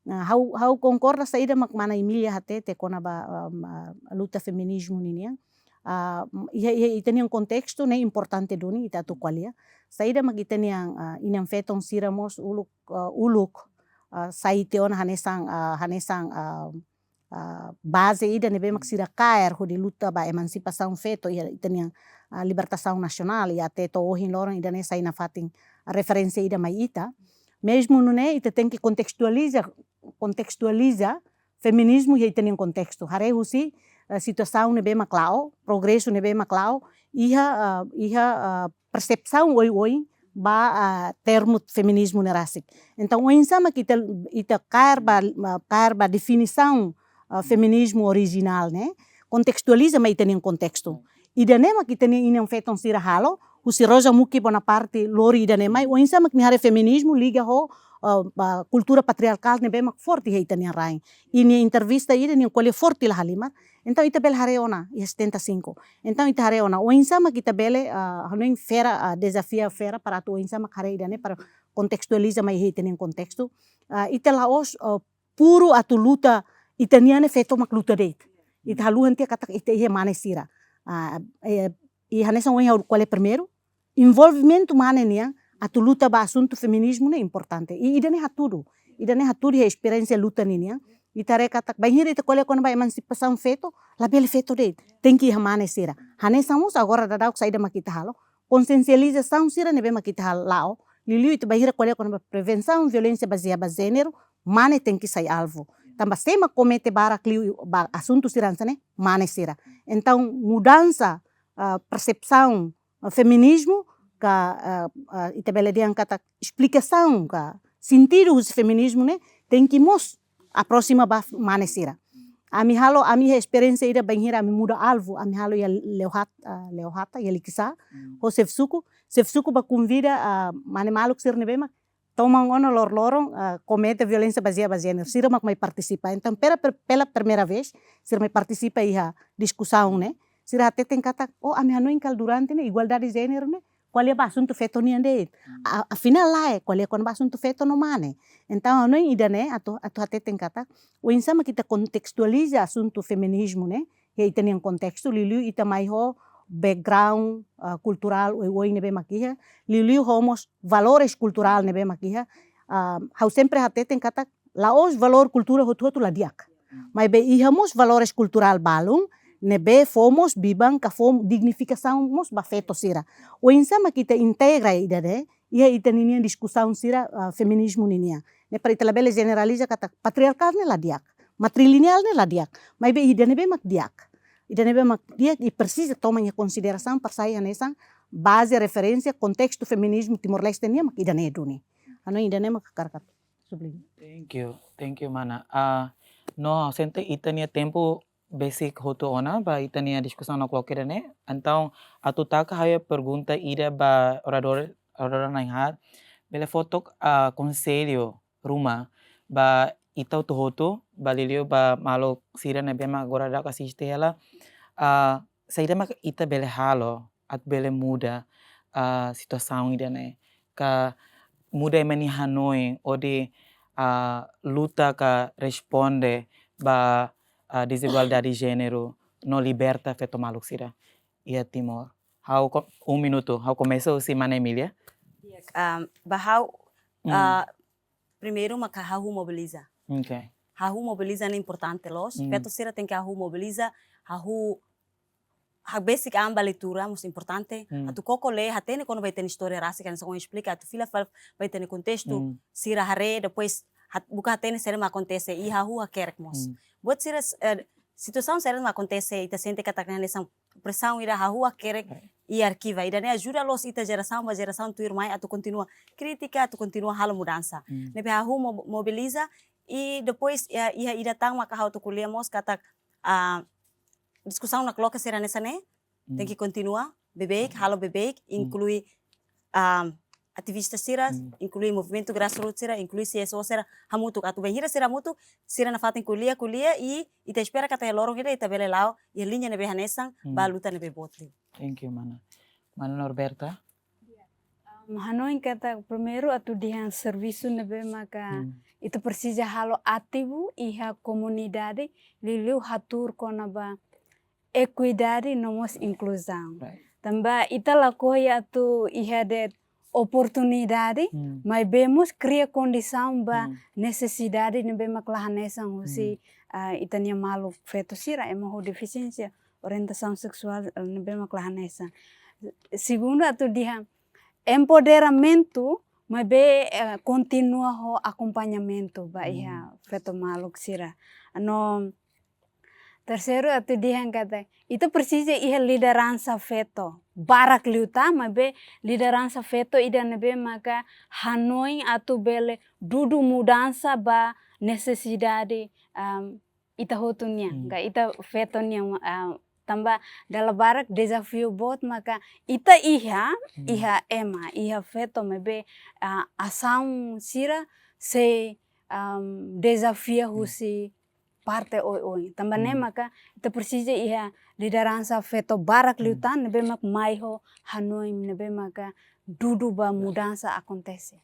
Nah, ha'u, ha'u konkorda saida mak mana Emília hatete kona-ba, ah, ah, luta feminizmu ninian. Ah, iha, iha ita-nian kontestu ne'e importante duni ita atu ko'alia. Saida mak ita-nian, ah, inan-feton sira mós uluk, ah, uluk, ah, sai tiha ona hanesan, ah, hanesan, ah, ah, baze ida ne'ebé mak sira kaer hodi luta ba emansipasaun feto iha ita-nian, ah, libertasaun nasionál, i até to'o ohin loron ida-ne'e sai nafatin referénsia ida mai ita. Mezmu nune'e ita tenke kontestualiza, kontestualiza feminizmu iha ita-nian kontestu. Haree husi, eh, situasaun ne'ebé mak la'o, progresu ne'ebé mak la'o, iha, eh, iha, eh, persepsaun oioin ba, eh, termu feminizmu ne'e rasik. Entaun, oinsá mak ita, ita kaer ba, eh, kaer ba definisaun, eh, feminizmu orijinál ne'e, kontestualiza mai ita-nian kontestu. Ida-ne'e mak ita-nian inan-feton sira halo, husi Rosa Muki Bonaparte lori ida-ne'e mai, oinsá mak nia haree feminizmu liga ho, eh, ba kultura patriarkál ne'ebé mak forte iha ita-nia rain. I nia entrevista ida nia ko'alia forte la halimar. Entaun ita bele haree ona, iha setenta e cinco. Entaun ita haree ona, oinsá mak ita bele, ah, hanoin fera, ah, dezafia fera para atu oinsá mak haree ida-ne'e para kontestualiza mai iha ita-nian kontestu. Ah, ita la'ós, ah, puru atu luta, ita-nian ne'e feto mak luta de'it. Ita haluhan tiha katak ita iha mane sira. Ah, eh, i hanesan ohin ha'u ko'alia primeiru, envolvimentu mane nian atu luta ba asuntu feminizmu ne'e importante. I ida-ne'e hatudu. Ida-ne'e hatudu iha esperiénsia luta ninian. Ita haree katak bainhira ita ko'alia kona-ba emansipasaun feto, labele feto de'it. Tenke iha mane sira. Hanesan mós agora daudauk saida mak ita halo. Konsiensializasaun sira ne'ebé mak ita halo. Liuliu ita bainhira ko'alia kona-ba prevensaun violénsia bazeia ba jéneru, mane tenke sai alvu. Tanba sé mak komete barak liu ba asuntu sira hanesan ne'e, mane sira. Entaun, mudansa, ah, persepsaun, ah, feminizmu, ka, ah, ah, ita bele dehan katak esplikasaun, ka sentidu husi feminizmu ne'e, tenke mós aprosima ba mane sira. Ami halo, ami iha esperiénsia ida bainhira ami muda alvu, ami halo iha Leohat-, ah, Leohata, iha Likisá, ho xefe suku, xefe suku bá konvida, ah, mane maluk sira ne'ebé mak toman ona loroloron, ah, komete violénsia bazeia ba jéneru. Sira mak mai partisipa. Entaun, pela, per-, pela primeira vez, sira mai partisipa iha diskusaun ne'e. Sira hateten katak, oh, ami hanoin katak durante ne'e, igualdade jéneru ne'e ko'alia ba asuntu feto nian de'it. A-, afinál lae, ko'alia kona-ba asuntu feto no mane. Entaun, hanoin ida-ne'e, atu, atu hateten katak, oinsá mak ita kontestualiza asuntu feminizmu ne'e, iha ita-nian kontestu, liuliu ita mai ho background, ah, kulturál oioin ne'ebé mak iha, liuliu ho mós valores kulturál ne'ebé mak iha. Ah, ha'u sempre hateten katak, la'ós valór kultura hotu-hotu la di'ak. Maibé iha mós valores kulturál balun, ne'ebé fó mós biban ka fó dignifikasaun mós ba feto sira. Oinsá mak ita integra ida-ne'e, iha ita ninian diskusaun sira, ah, feminizmu ninian. Ne'e para ita labele jeneraliza katak patriarkál ne'e la di'ak, matrilineál ne'e la di'ak. Maibé ida ne'ebé mak di'ak. Ida ne'ebé mak di'ak i presiza toma iha konsiderasaun para sai hanesan baze referénsia kontestu feminizmu Timor-Leste nian mak ida-ne'e duni. Hanoin ida-ne'e mak hakarak atu subliña. Thank you, thank you, mana. Ah, no, sente ita-nia tempu besik hotu ona, ba ita-nia diskusaun nakloke ida-ne'e. Entaun, atu taka ha'u-nia pergunta ida ba oradór, oradora na'in-haat, bele fó took, ah, konsellu ruma ba ita hotu-hotu, ba liuliu ba maluk sira ne'ebé mak agora daudauk asiste hela, ah, saida mak ita bele halo atu bele muda, ah, situasaun ida-ne'e. Ka muda ema nia hanoin hodi, ah, luta ka responde ba, ah, dezigualdade jéneru no liberta feto maluk sira iha Timor. Ha'u ko-, um minutu, ha'u komesa husi mana Emília. Iya, ah, ba ha'u, mm, ah, primeiru maka ha'u mobiliza. Ok. hahú mobiliza ne'e importante loos. Hmm. Feto sira tenke hahú mobiliza, hahú hakbesik an ba leitura mós importante. Hmm. Atu koko lee, hatene kona-ba ita-nia istória rasik, hanesan ohin esplika, atu fila fali ba ita-nia kontestu, hmm, sira haree, depois hat-, buka hatene saida mak akontese, i hahú hakerek mós. Hmm. Buat sira, eh, situasaun saida mak akontese, ita sente katak ne'e hanesan presaun ida, hahú hakerek, right, i arkiva. Ida-ne'e ajuda loos ita jerasaun ba jerasaun tuirmai atu kontinua kritika, atu kontinua halo mudansa. Hmm. Ne'ebé hahú mo-, mobiliza, i depois, eh, iha ida tan maka ha'u atu ko'alia mós katak, ah, diskusaun nakloke sira hanesan ne'e, hmm, tenke kontinua, beibeik, hmm, halo beibeik, hmm, inklui, ah, ativista sira, hmm, inklui movimentu grassroots sira, inklui C S O sira, hamutuk atu bainhira sira hamutuk, sira nafatin ko'alia, ko'alia, i ita espera katak iha loron ida ita bele la'o iha liña ne'ebé hanesan, hmm, ba luta ne'ebé boot liu. Thank you, mana. Mana Norberta? Um, hanoin katak primeiru atu dehan servisu ne'ebé maka, hmm, ita presiza halo ativu iha komunidade, liuliu hatuur kona-ba ekuidade no mós inkluzaun. Right. Tanba ita lakohi atu iha de'it oportunidade, hmm, maibé mós kria kondisaun ba, hmm, nesesidade ne'ebé mak la hanesan husi, hmm, ah, ita-nia maluk feto sira, ema ho defisiénsia orientasaun seksuál, eh, ne'ebé mak la hanesan. Segundu atu dehan empoderamentu, maibé, eh, kontinua ho akompañamentu ba, hmm, iha feto maluk sira. No terseiru atu dehan katak ita presiza iha lideransa feto barak liután, maibé lideransa feto ida ne'ebé maka hanoin atu bele dudu mudansa ba nesesidade, um, ita hotu nian, hmm, ka ita feto nian, ah, tanba dala barak dezafiu boot maka ita iha, hmm, iha ema, iha feto maibé, ah, asaun sira sei, um, dezafia, hmm, husi parte oioin. Tanba ne'e, hmm, maka ita presiza iha lideransa feto barak, hmm, liután, ne'ebé mak mai ho hanoin ne'ebé maka dudu ba, ya, mudansa akontese.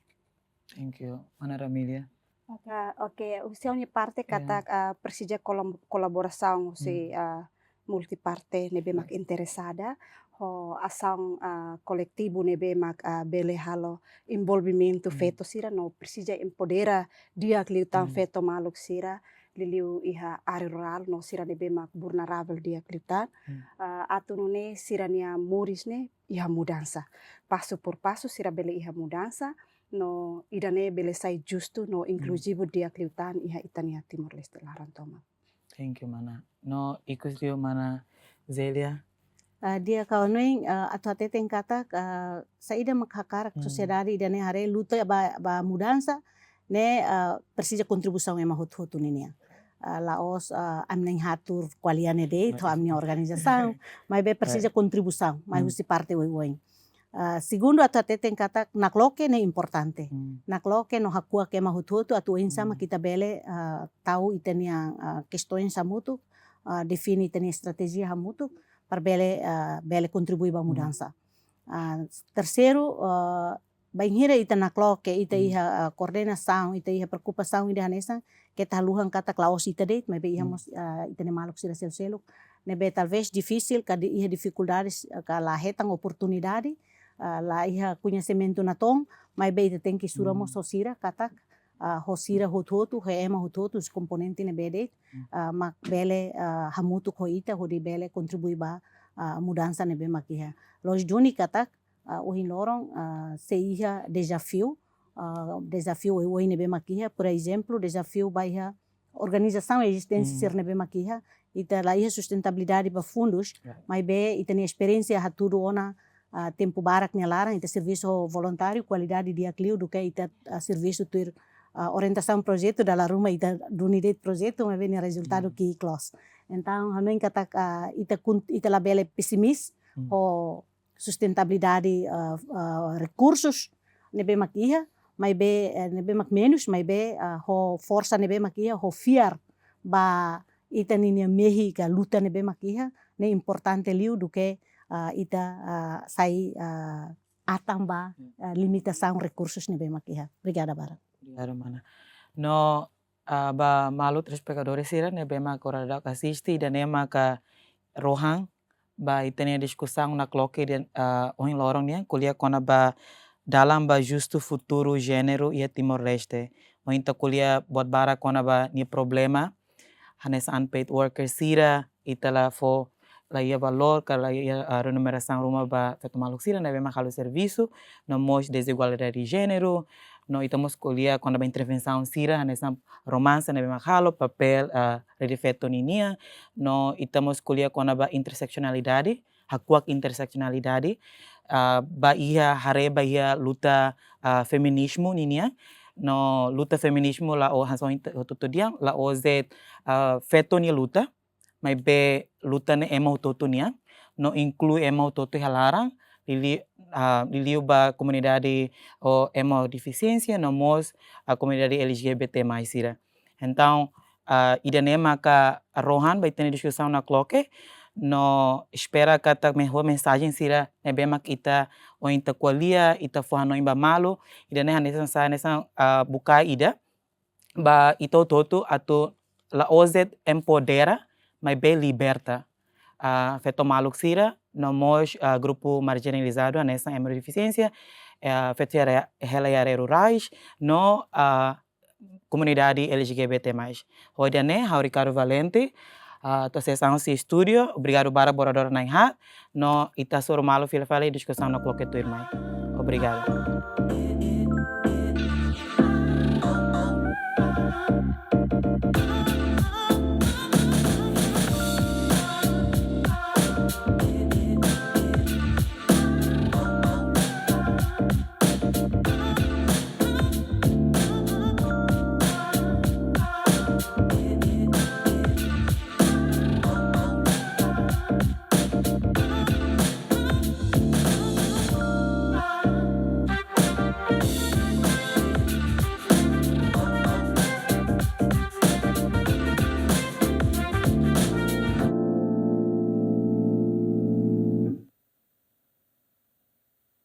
Thank you. Mana Ramilia? Oke, oke, husi ha'u-nia parte, ya, katak, ah, presiza kolom-, kolaborasaun husi, hmm, ah, multiparte ne'ebé mak, ya, interesada ho asaun, ah, koletivu ne'ebé mak, ah, bele halo envolvimentu, hmm, feto sira no presiza empodera di'ak liután, hmm, feto maluk sira liuliu iha área rurál no sira ne'ebé mak vulneravel di'ak liután. Hmm. Ah, atu nune'e sira-nia moris ne'e iha mudansa. Pasu por pasu sira bele iha mudansa, no ida-ne'e bele sai justu no, hmm, inkluzivu di'ak liután iha ita-nia Timor-Leste laran tomak. Thank you, mana. No ikus liu mana Zelia. Ah, di'ak, ha'u hanoin, ah, atu hateten katak, ah, saida mak hakarak, hmm, sosiedade ida-ne'e haree luta ba, ba mudansa, ne'e, ah, presiza kontribuisaun ema hotu-hotu ninian. Ah, la'ós, ah, ami na'in-haat hatuur ko'alia ne'e de'it, to'o ami-nia organizasaun, maibé presiza, eh, kontribuisaun mai, hmm, husi parte oioin. Ah, segundu atu hateten katak nakloke ne'e importante. Hmm. Nakloke no hakuak ema hotu-hotu atu oinsá mak, hmm, ita bele, ah, tau ita-nia, ah, kestaun hamutuk, ah, define ita-nia estratéjia hamutuk, para bele, ah, bele kontribui ba, hmm, mudansa. Ah, terseiru, ah, bainhira ita nakloke, ita, hmm, iha, ah, koordenasaun, ita iha preokupasaun ida hanesan, keta haluha katak la'ós ita de'it, maibé iha, hmm, mós, ah, ita-nia maluk sira seluk-seluk. Ne'ebé talvés difisil, ka iha difikuldades, ah, ka la hetan oportunidade, ah, la iha koñesimentu natoon, maibé ita tenke sura, hmm, mós ho sira katak, ah, ho sira hotu-hotu, ho ema hotu-hotu, husi komponente ne'ebé de'it, hmm, ah, mak bele, ah, hamutuk ho ita, hodi bele kontribui ba, ah, mudansa ne'ebé mak iha. Loos duni katak, ah, ohin loron, ah, sei iha dezafiu, ah, dezafiu oioin ne'ebé mak iha, por ezemplu, dezafiu ba iha organizasaun ezisténsia, hmm, sira ne'ebé mak iha, ita la iha sustentabilidade ba fundus, ya, maibé ita-nia esperiénsia hatudu ona, ah, tempu barak nia laran, ita servisu ho voluntáriu, kualidade di'ak liu duké ita, ah, servisu tuir, ah, orientasaun projetu, dala ruma ita duni de'it projetu, maibé nia rezultadu, hmm, ki'ik loos. Entaun, hanoin katak, ah, ita kun-, ita labele pesimis, hmm, ho sustentabilidade, ah, ah, rekursus ne'ebé mak iha, maibé, eh, ne'ebé mak menus, maibé, ah, ho forsa ne'ebé mak iha, ho fiar ba ita ninia mehi ka luta ne'ebé mak iha, ne'e importante liu duké, ah, ita, ah, sai, ah, atan ba, ah, limitasaun rekursus ne'ebé mak iha. Obrigada barak. Obrigadu, mana. No, ah, ba maluk telespetadór sira ne'ebé mak agora daudaun asiste, ida-ne'e maka rohan ba ita-nia diskusaun nakloke dehan, ah, ohin loron nian, ko'alia kona-ba dalan ba justu futuru jéneru iha Timor-Leste. Ohin ita ko'alia buat barak kona-ba nia problema, hanesan unpaid worker sira, ita la fó, la iha valór ka la iha, ah, remunerasaun ruma ba feto maluk sira ne'ebé mak halo servisu, no mós dezigualdade de jéneru, no ita mós ko'alia kona-ba intervensaun sira, hanesan Romansa ne'ebé mak halo papél, ah, Rede Feto ninian, no ita mós ko'alia kona-ba interseksionalidade, hakuak interseksionalidade, ah, ba iha haree ba iha luta, ah, feminizmu ninian, no luta feminizmu la'ós hanesan ohin ita hotu-hotu dehan, la'ós de'it, ah, feto nia luta, maibé luta ne'e ema hotu-hotu nian, no inklui ema hotu-hotu iha laran, liuliu, ah, liuliu ba komunidade ho ema ho defisiénsia, no mós, ah, komunidade L G B T mais sira. Entaun, ah, ida-ne'e maka rohan ba ita-nia diskusaun nakloke, no espera katak mensajen sira ne'ebé mak ita ohin ita ko'alia, ita fó hanoin ba malu, ida-ne'e hanesan sai hanesan, ah, bukae ida ba ita hotu-hotu atu la'ós de'it empodera, maibé liberta, ah, feto maluk sira, no mós, ah, grupu marjinalizadu, hanesan ema ho defisiénsia, eh, feto hela, hela iha área rurais, no, ah, komunidade L G B T mais. Hodi nune'e, ha'u Ricardo Valente, ah, atu hasoru husi estúdiu, obrigadu barak ba oradór na'in-haat, no ita hasoru malu fila fali diskusaun nakloke tuirmai. Obrigadu.